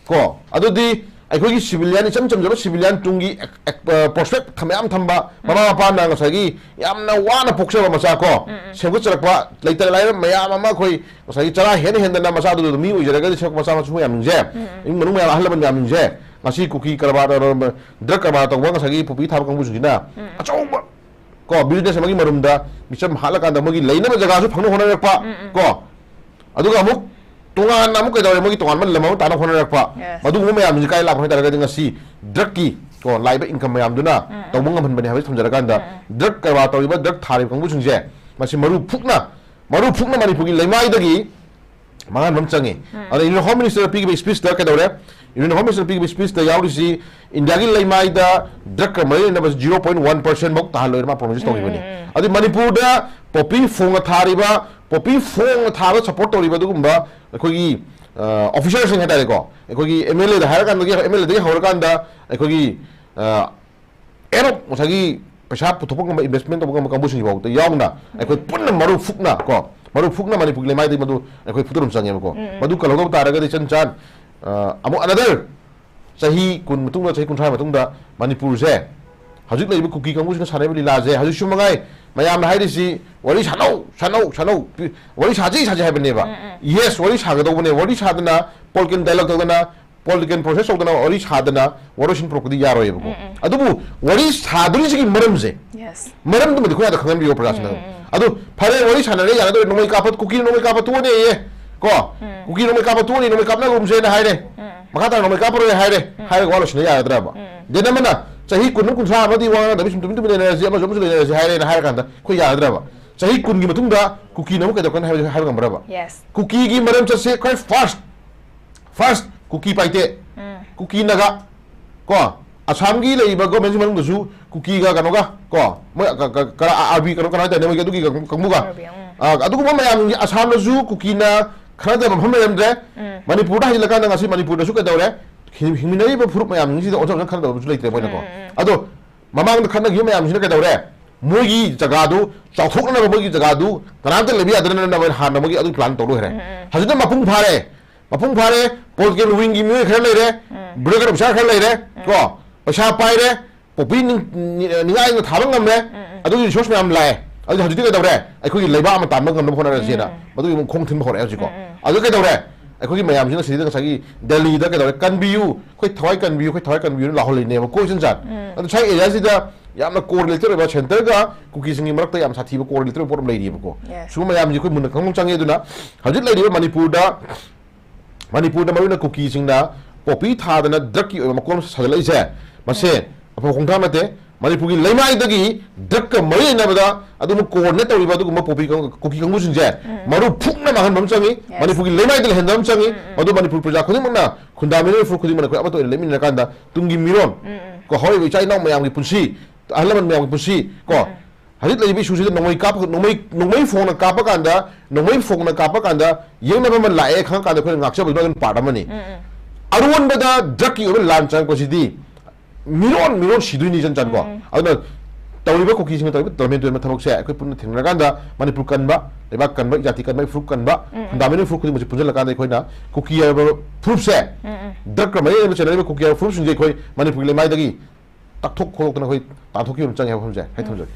ꯀꯣ, ꯑꯗꯨꯗꯤ ꯑꯩꯈꯣꯏꯒꯤ civilian, ꯏꯆꯝ ꯆꯝꯖꯕ civilian ꯇꯨꯡꯒꯤ ꯑꯦꯛ-, ꯑꯦꯛ-, ꯑ, prospect ꯊꯝꯕ ꯌꯥꯝ ꯊꯝꯕ, ꯃꯃꯥ ꯃꯄꯥꯅ ꯉꯁꯥꯏꯒꯤ ꯌꯥꯝꯅ ꯋꯥꯅ ꯄꯣꯛꯆꯕ ꯃꯆꯥ ꯀꯣ, ꯁꯦꯝꯒꯠꯆꯔꯛꯄ ꯂꯩꯇ ꯂꯥꯏꯔ ꯃꯌꯥꯝ ꯑꯃ ꯑꯩꯈꯣꯏ ꯉꯁꯥꯏꯒꯤ ꯆꯔꯥ ꯍꯦꯟꯅ ꯍꯦꯟꯗꯅ ꯃꯆꯥꯗꯨꯗ ꯃꯤ ꯑꯣꯏꯖꯔꯒꯗꯤ ꯁꯦꯝꯒꯠꯄ ꯃꯆꯥ ꯃꯁꯨ ꯃꯌꯥꯝꯁꯤꯡꯁꯦ, ꯏꯃꯨꯡ ꯃꯅꯨꯡ ꯃꯌꯥꯝ, ꯑꯍꯜ ꯂꯃꯟ ꯃꯌꯥꯝꯁꯤꯡꯁꯦ, ꯉꯁꯤ ꯀꯨꯀꯤ ꯀꯔꯕꯥꯔ, drug ꯀꯔꯕꯥꯔ ꯇꯧꯕ ꯉꯁꯥꯏꯒꯤ poppy ꯊꯥꯕ ꯀꯥꯡꯕꯨꯁꯤꯡꯁꯤꯅ ꯑꯆꯧꯕ ꯀꯣ business ꯑꯃꯒꯤ ꯃꯔꯨꯝꯗ ꯃꯤꯆꯝ ꯍꯥꯠꯂꯀꯥꯟꯗ ꯃꯣꯏꯒꯤ ꯂꯩꯅꯕ ꯖꯒꯥꯁꯨ ꯐꯪꯅ ꯍꯣꯠꯅꯔꯛꯄ ꯀꯣ, ꯑꯗꯨꯒ ꯑꯃꯨꯛ ꯇꯣꯉꯥꯟꯅ ꯑꯃꯨꯛ ꯀꯩꯗꯧꯔꯦ, ꯃꯣꯏꯒꯤ ꯇꯣꯉꯥꯟꯕ ꯂꯝ ꯑꯃ ꯇꯥꯟꯅ ꯍꯣꯠꯅꯔꯛꯄ, Yes. ꯃꯗꯨꯒꯨꯝꯕ ꯃꯌꯥꯝꯁꯤ ꯀꯥꯏ ꯂꯥꯛꯄ ꯍꯥꯏ ꯇꯥꯔꯒꯗꯤ ꯉꯁꯤ drug ꯀꯤ ꯀꯣ ꯂꯥꯛꯏꯕ income ꯃꯌꯥꯝꯗꯨꯅ ꯇꯧꯕ ꯉꯝꯍꯟꯕꯅꯦ ꯍꯥꯏꯕꯁꯤ ꯊꯝꯖꯔꯀꯥꯟꯗ, drug ꯀꯔꯕꯥꯔ ꯇꯧꯔꯤꯕ, drug ꯊꯥꯔꯤꯕ ꯀꯥꯡꯕꯨꯁꯤꯡꯁꯦ ꯃꯁꯤ ꯃꯔꯨ ꯐꯨꯛꯅ, ꯃꯔꯨ ꯐꯨꯛꯅ ꯃꯅꯤꯄꯨꯔꯒꯤ ꯂꯩꯃꯥꯏꯗꯒꯤ ꯃꯥꯡꯍꯟꯕ ꯑꯃ ꯆꯪꯉꯤ꯫ ꯑꯗ Union Home Minister ꯄꯤꯈꯤꯕ speech ꯇ ꯀꯩꯗꯧꯔꯦ? Union Home Minister ꯄꯤꯈꯤꯕ speech ꯇ ꯌꯥꯎꯔꯤꯁꯤ ꯏꯟꯗꯤꯌꯥꯒꯤ ꯂꯩꯃꯥꯏꯗ drug ꯀ ꯃꯔꯤ ꯂꯩꯅꯕ zero point one percent ꯐꯧ ꯇꯥꯍꯜꯂꯣꯏꯅ ꯃꯥ promise ꯇꯧꯈꯤꯕꯅꯤ꯫ ꯑꯗꯨ ꯃꯅꯤꯄꯨꯔꯗ poppy ꯐꯣꯡꯅ ꯊꯥꯔꯤꯕ, poppy ꯐꯣꯡꯅ ꯊꯥꯕ support ꯇꯧꯔꯤꯕ ꯑꯗꯨꯒꯨꯝꯕ ꯑꯩꯈꯣꯏꯒꯤ, ꯑ, officer ꯁꯤꯡ ꯍꯥꯏꯇꯥꯔꯦꯀꯣ, ꯑꯩꯈꯣꯏꯒꯤ M L A the ꯍꯥꯏꯔꯀꯥꯟꯗꯒꯤ, M L A ꯗꯒꯤ ꯍꯧꯔꯀꯥꯟꯗ ꯑꯩꯈꯣꯏꯒꯤ, ꯑ, ꯑꯦꯔꯣꯞ ꯉꯁꯥꯏꯒꯤ ꯄꯩꯁꯥ ꯄꯨꯊꯣꯛꯄ ꯉꯝꯕ, investment ꯇꯧꯕ ꯉꯝꯕ ꯀꯥꯡꯕꯨꯁꯤꯡ ꯐꯥꯎꯗ ꯌꯥꯎꯅ ꯑꯩꯈꯣꯏ ꯄꯨꯟꯅ ꯃꯔꯨ ꯐꯨꯛꯅ ꯀꯣ, ꯃꯔꯨ ꯐꯨꯛꯅ ꯃꯅꯤꯄꯨꯔꯒꯤ ꯂꯩꯃꯥꯏꯗꯒꯤ ꯃꯗꯨ ꯑꯩꯈꯣꯏ ꯐꯨꯛꯇꯔꯨꯝ ꯆꯪꯉꯦꯕꯀꯣ꯫ ꯃꯗꯨ ꯀꯜꯍꯧꯗꯕ ꯇꯥꯔꯒꯗꯤ ꯏꯆꯟ ꯆꯥꯟ, ꯑ, ꯑꯃꯨꯛ another ꯆꯍꯤ ꯀꯨꯟ ꯃꯇꯨꯡꯗ, ꯆꯍꯤ ꯀꯨꯟꯊ꯭ꯔꯥ ꯃꯇꯨꯡꯗ ꯃꯅꯤꯄꯨꯔꯁꯦ ꯍꯧꯖꯤꯛ ꯂꯩꯔꯤꯕ ꯀꯨꯀꯤ ꯀꯥꯡꯕꯨꯁꯤꯅ ꯁꯥꯟꯅꯔꯤꯕ ꯂꯤꯂꯥꯁꯦ ꯍꯧꯖꯤꯛꯁꯨ ꯃꯉꯥꯏ꯫ ꯃꯌꯥꯝꯅ ꯍꯥꯏꯔꯤꯁꯤ ꯋꯥꯔꯤ ꯁꯥꯟꯅꯧ, ꯁꯥꯟꯅꯧ, ꯁꯥꯟꯅꯧ, ꯄꯤ-, ꯋꯥꯔꯤ ꯁꯥꯖꯩ, ꯁꯥꯖꯩ ꯍꯥꯏꯕꯅꯦꯕ꯫ Yes, ꯋꯥꯔꯤ ꯁꯥꯒꯗꯧꯕꯅꯦ꯫ ꯋꯥꯔꯤ ꯁꯥꯗꯅ political dialogue ꯇꯧꯗꯅ, political process ꯇꯧꯗꯅ, ꯋꯥꯔꯤ ꯁꯥꯗꯅ ꯋꯥꯔꯣꯏꯁꯤꯟ ꯄꯨꯔꯛꯄꯗꯤ ꯌꯥꯔꯣꯏꯕꯀꯣ꯫ ꯑꯗꯨꯕꯨ ꯋꯥꯔꯤ ꯁꯥꯗꯣꯔꯤꯁꯤꯒꯤ ꯃꯔꯝꯁꯦ, Yes. ꯃꯔꯝꯗꯨꯃꯗꯤ ꯑꯩꯈꯣꯏ ꯑꯗ ꯈꯪꯍꯟꯕꯤꯌꯣ ꯄ꯭ꯔꯖꯥꯁꯤꯡꯗ꯫ ꯑꯗꯨ ꯐꯔꯦ, ꯋꯥꯔꯤ ꯁꯥꯟꯅꯔꯦ, ꯌꯥꯅꯗꯧꯔꯦ, ꯅꯣꯡꯃꯩ ꯀꯥꯞꯄ, ꯀꯨꯀꯤꯅ ꯅꯣꯡꯃꯩ ꯀꯥꯞꯄ ꯇꯣꯛꯑꯅꯦꯌꯦ, ꯀꯣ? ꯀꯨꯀꯤ ꯅꯣꯡꯃꯩ ꯀꯥꯞꯄ ꯇꯣꯛꯑꯅꯤ, ꯅꯣꯡꯃꯩ ꯀꯥꯞꯅꯒꯨꯝꯁꯦꯅ ꯍꯥꯏꯔꯦ꯫ ꯃꯈꯥ ꯇꯥꯅ ꯅꯣꯡꯃꯩ ꯀꯥꯞꯄꯔꯣꯏ ꯍꯥꯏꯔꯦ꯫ ꯍꯥꯏꯔꯒ ꯋꯥ ꯂꯣꯏꯁꯤꯟꯕ ꯌꯥꯒꯗ꯭ꯔꯕ? Then ꯑꯃꯅ ꯆꯍꯤ ꯀꯨꯟ ꯑꯃ ꯀꯨꯟꯊ꯭ꯔꯥ ꯑꯃꯗꯤ ꯋꯥ ꯉꯥꯡꯅꯗꯕꯤ ꯁꯨꯝ ꯇꯨꯃꯤꯟ ꯇꯨꯃꯤꯟ ꯂꯩꯅꯔꯁꯤ, ꯑꯃꯁꯨ ꯑꯃꯁꯨ ꯂꯩꯅꯔꯁꯤ ꯍꯥꯏꯔꯦꯅ ꯍꯥꯏꯔ ꯀꯥꯟꯗ ꯑꯩꯈꯣꯏ ꯌꯥꯒꯗ꯭ꯔꯕ? ꯆꯍꯤ ꯀꯨꯟꯒꯤ ꯃꯇꯨꯡꯗ ꯀꯨꯀꯤꯅ ꯑꯃꯨꯛ ꯀꯩꯗꯧꯔꯛꯀꯅꯤ ꯍꯥꯏꯕ, ꯍꯥꯏꯕ ꯉꯝꯕ꯭ꯔꯕ? Yes. ꯀꯨꯀꯤꯒꯤ ꯃꯔꯝ ꯆꯠꯁꯦ ꯈ꯭ꯋꯥꯏ first, first ꯀꯨꯀꯤ ꯄꯥꯏꯇꯦ, ꯀꯨꯀꯤ ꯅꯥꯒꯥ, ꯀꯣ, ꯑꯁꯥꯝꯒꯤ ꯂꯩꯔꯤꯕ government ꯁꯤ ꯃꯅꯨꯡꯗꯁꯨ ꯀꯨꯀꯤꯒ ꯀꯩꯅꯣꯒ, ꯀꯣ, ꯃꯣꯏ ꯀ-, ꯀ-, ꯀꯔꯥ, ꯑꯥꯔꯕꯤ ꯀꯩꯅꯣ ꯀꯅꯥ ꯍꯥꯏꯇꯥꯔꯦ, ꯃꯣꯏꯒꯤ ꯑꯗꯨꯒꯤ ꯀꯥꯡꯕꯨꯒ, ꯑꯥꯔꯕꯤ, ꯎꯝ꯫ ꯑ, ꯑꯗꯨꯒꯨꯝꯕ ꯃꯌꯥꯝꯁꯤꯡꯁꯦ ꯑꯁꯥꯝꯗꯁꯨ ꯀꯨꯀꯤꯅ ꯈꯟꯅꯗꯕ ꯃꯐꯝ ꯂꯩꯔꯝꯗ꯭ꯔꯦ꯫ ꯎꯝ꯫ ꯃꯅꯤꯄꯨꯔꯗ ꯍꯩꯖꯤꯜꯂꯀꯥꯟꯗ ꯉꯁꯤ ꯃꯅꯤꯄꯨꯔꯗꯁꯨ ꯀꯩꯗꯧꯔꯦ? ꯍꯤꯡ-, ꯍꯤꯡꯃꯤꯟꯅꯔꯤꯕ ꯐꯨꯔꯨꯞ ꯃꯌꯥꯝꯁꯤꯡꯁꯤꯗ ꯑꯣꯟꯊꯣꯛꯅ ꯈꯟꯅꯗꯕꯁꯨ ꯂꯩꯇ꯭ꯔꯦ ꯃꯣꯏꯅꯀꯣ꯫ ꯎꯝ, ꯎꯝ, ꯎꯝ꯫ ꯑꯗꯣ ꯃꯃꯥꯡꯗ ꯈꯠꯅꯈꯤꯕ ꯃꯌꯥꯝꯁꯤꯅ ꯀꯩꯗꯧꯔꯦ? ꯃꯣꯏꯒꯤ ꯖꯒꯥꯗꯨ ꯆꯥꯎꯊꯣꯛꯅꯅꯕ, ꯃꯣꯏꯒꯤ ꯖꯒꯥꯗꯨ ꯀꯅꯥꯝꯇ ꯂꯩꯕ ꯌꯥꯗꯅꯅꯕ ꯍꯥꯟꯅ ꯃꯣꯏꯒꯤ ꯑꯗꯨ plan ꯇꯧ ꯂꯣꯏꯈ꯭ꯔꯦ꯫ ꯎꯝ, ꯎꯝ꯫ ꯍꯧꯖꯤꯛꯅ ꯃꯄꯨꯡ ꯐꯥꯔꯦ꯫ ꯃꯄꯨꯡ ꯐꯥꯔꯦ, political wing ꯒꯤ ꯃꯤꯑꯣꯏ ꯈꯔ ꯂꯩꯔꯦ, ꯎꯝ꯫ ꯕ꯭ꯔꯗꯔ ꯄꯩꯁꯥ ꯈꯔ ꯂꯩꯔꯦ, ꯀꯣ, ꯄꯩꯁꯥ ꯄꯥꯏꯔꯦ, ꯄꯣꯄꯤ ꯅꯤꯡ-, ꯅꯤꯡꯉꯥꯏꯅ ꯊꯥꯕ ꯉꯝꯃꯦ, ꯑꯗꯨꯒꯤ ꯔꯤꯁꯣꯔꯁ ꯃꯌꯥꯝ ꯂꯥꯛꯑꯦ꯫ ꯑꯗꯨ ꯍꯧꯖꯤꯛꯇꯤ ꯀꯩꯗꯧꯔꯦ? ꯑꯩꯈꯣꯏꯒꯤ ꯂꯩꯕꯥꯛ ꯑꯃ ꯇꯥꯟꯕ ꯉꯝꯅꯕ ꯍꯣꯠꯅꯔꯁꯦꯅ ꯃꯗꯨꯒꯤ ꯑꯃꯨꯛ ꯈꯣꯡ ꯊꯤꯟꯕ ꯍꯧꯔꯛꯑꯦ ꯍꯧꯖꯤꯛꯀꯣ꯫ ꯑꯗꯨ ꯀꯩꯗꯧꯔꯦ? ꯑꯩꯈꯣꯏꯒꯤ ꯃꯌꯥꯝꯁꯤꯅ ꯁꯤꯗ ꯉꯁꯥꯏꯒꯤ ꯗꯦꯜꯂꯤꯗ ꯀꯩꯗꯧꯔꯦ? ꯀꯟꯕꯤꯌꯨ, ꯑꯩꯈꯣꯏ ꯊꯋꯥꯏ ꯀꯟꯕꯤꯌꯨ, ꯑꯩꯈꯣꯏ ꯊꯋꯥꯏ ꯀꯟꯕꯤꯌꯨꯅ ꯂꯥꯎꯍꯜꯂꯤꯅꯦꯕ ꯀꯣꯏ ꯆꯠ ꯆꯠ꯫ ꯑꯗꯨ ꯁ꯭ꯋꯥꯏ ꯑꯦꯔꯤꯌꯥꯁꯤꯗ ꯌꯥꯝꯅ ꯀꯣꯔꯤꯂꯦꯇꯦꯠ ꯑꯣꯏꯕ ꯁꯦꯟꯇꯔꯒ ꯀꯨꯀꯤꯁꯤꯡꯒꯤ ꯃꯔꯛꯇ ꯌꯥꯝ ꯁꯥꯊꯤꯕ ꯀꯣꯔꯤꯂꯦꯇꯦꯠ ꯑꯣꯏꯕ ꯄꯣꯠ ꯑꯃ ꯂꯩꯔꯤꯕꯀꯣ꯫ ꯁꯤꯒꯨꯝꯕ ꯃꯌꯥꯝꯁꯤ ꯑꯩꯈꯣꯏ ꯃꯨꯟꯅ ꯈꯪꯕ ꯆꯪꯉꯦ꯫ ꯑꯗꯨꯅ ꯍꯧꯖꯤꯛ ꯂꯩꯔꯤꯕ ꯃꯅꯤꯄꯨꯔꯗ, ꯃꯅꯤꯄꯨꯔꯗ ꯃꯔꯨꯑꯣꯏꯅ ꯀꯨꯀꯤꯁꯤꯡꯅ ꯄꯣꯄꯤ ꯊꯥꯗꯅ ꯗ꯭ꯔꯛꯀꯤ ꯑꯣꯏꯕ ꯃꯀꯣꯟ ꯑꯃ ꯁꯥꯖꯤꯜꯂꯛꯏꯁꯦ, ꯃꯁꯦ ꯑꯐꯕ ꯈꯣꯡꯊꯥꯡ ꯅꯠꯇꯦ꯫ ꯃꯅꯤꯄꯨꯔꯒꯤ ꯂꯩꯃꯥꯏꯗꯒꯤ ꯗ꯭ꯔꯛꯀ ꯃꯔꯤ ꯂꯩꯅꯕꯗ ꯑꯗꯨꯝ ꯀꯣꯑꯣꯔꯗꯤꯅꯦꯠ ꯇꯧꯔꯤꯕ ꯑꯗꯨꯒꯨꯝꯕ ꯄꯣꯄꯤ ꯀꯥꯡ-, ꯀꯨꯀꯤ ꯀꯥꯡꯕꯨꯁꯤꯡꯁꯦ ꯃꯔꯨ ꯐꯨꯛꯅ ꯃꯥꯡꯍꯟꯕ ꯑꯃ ꯆꯪꯉꯤ꯫ ꯃꯅꯤꯄꯨꯔꯒꯤ ꯂꯩꯃꯥꯏꯗ ꯂꯩꯍꯟꯕ ꯑꯃ ꯆꯪꯉꯤ꯫ ꯃꯗꯨ ꯃꯅꯤꯄꯨꯔ ꯄ꯭ꯔꯖꯥ ꯈꯨꯗꯤꯡꯃꯛꯅ, ꯈꯨꯟꯗꯥꯃꯤꯅꯝ ꯏꯐꯨꯔꯨꯞ ꯈꯨꯗꯤꯡꯃꯛꯅ ꯑꯩꯈꯣꯏ ꯑꯃꯠꯇ ꯑꯣꯏꯅ ꯂꯩꯃꯤꯟꯅꯔꯀꯥꯟꯗ ꯇꯨꯡꯒꯤ ꯃꯤꯔꯣꯟ, ꯀꯣ, ꯍꯧꯔꯛꯏꯕ ꯏꯆꯥ ꯏꯅꯥꯎ ꯃꯌꯥꯝꯒꯤ ꯄꯨꯟꯁꯤ, ꯑꯍꯜ ꯂꯃꯟ ꯃꯌꯥꯝꯒꯤ ꯄꯨꯟꯁꯤ, ꯀꯣ, ꯍꯧꯖꯤꯛ ꯂꯩꯔꯤꯕ ꯏꯁꯨꯁꯤꯗ ꯅꯣꯡꯃꯩ ꯀꯥꯞꯄ, ꯅꯣꯡꯃꯩ, ꯅꯣꯡꯃꯩ ꯐꯣꯡꯅ ꯀꯥꯞꯄ ꯀꯥꯟꯗ, ꯅꯣꯡꯃꯩ ꯐꯣꯡꯅ ꯀꯥꯞꯄ ꯀꯥꯟꯗ ꯌꯦꯡꯅꯕ ꯑꯃ ꯂꯥꯛꯑꯦ ꯈꯪꯉꯀꯥꯟꯗ ꯑꯩꯈꯣꯏꯅ ꯉꯥꯛꯆꯕꯗꯨꯅ ꯑꯗꯨꯝ ꯄꯥꯔꯠ ꯑꯃꯅꯤ꯫ ꯑꯔꯣꯟꯕꯗ ꯗ꯭ꯔꯛꯀꯤ ꯑꯣꯏꯕ ꯂꯥꯟ ꯆꯪꯉꯛꯄꯁꯤꯗꯤ ꯃꯤꯔꯣꯟ, ꯃꯤꯔꯣꯟ ꯁꯤꯗꯣꯏꯅꯤ ꯏꯆꯟ ꯆꯟꯀꯣ꯫ ꯑꯗꯨꯅ ꯇꯧꯔꯤꯕ ꯀꯨꯀꯤꯁꯤꯡꯅ ꯇꯧꯔꯤꯕ ꯂꯝꯍꯦꯟ ꯇꯨꯍꯦꯟꯕ ꯊꯕꯛꯁꯦ ꯑꯩꯈꯣꯏ ꯄꯨꯟꯅ ꯊꯦꯡꯅꯔꯀꯥꯟꯗ ꯃꯅꯤꯄꯨꯔ ꯀꯟꯕ, ꯂꯩꯕꯥꯛ ꯀꯟꯕ, ꯖꯥꯇꯤ ꯀꯟꯕ, ꯐꯨꯔꯨꯞ ꯀꯟꯕ, ꯐꯨꯟꯗꯥꯃꯦꯟꯇꯦꯜ ꯐꯨꯔꯨꯞ ꯈꯨꯗꯤꯡꯃꯛꯁꯦ ꯄꯨꯟꯁꯤꯜꯂꯀꯥꯟꯗ ꯑꯩꯈꯣꯏꯅ ꯀꯨꯀꯤ ꯍꯥꯏꯕ ꯐꯨꯔꯨꯞꯁꯦ, ꯗ꯭ꯔꯛꯀ ꯃꯔꯤ ꯂꯩꯅꯕ ꯆꯦꯟꯅꯔꯤꯕ ꯀꯨꯀꯤ ꯍꯥꯏꯕ ꯐꯨꯔꯨꯞꯁꯤꯡꯁꯦ ꯑꯩꯈꯣꯏ ꯃꯅꯤꯄꯨꯔꯒꯤ ꯂꯩꯃꯥꯏꯗꯒꯤ ꯇꯥꯛꯊꯣꯛ ꯈꯣꯠꯇꯣꯛꯇꯅ ꯑꯩꯈꯣꯏ ꯇꯥꯟꯊꯣꯛꯈꯤꯕ ꯑꯃ ꯆꯪꯉꯦ ꯍꯥꯏꯕ ꯋꯥꯐꯝꯁꯦ ꯑꯩ ꯊꯝꯖꯒꯦ꯫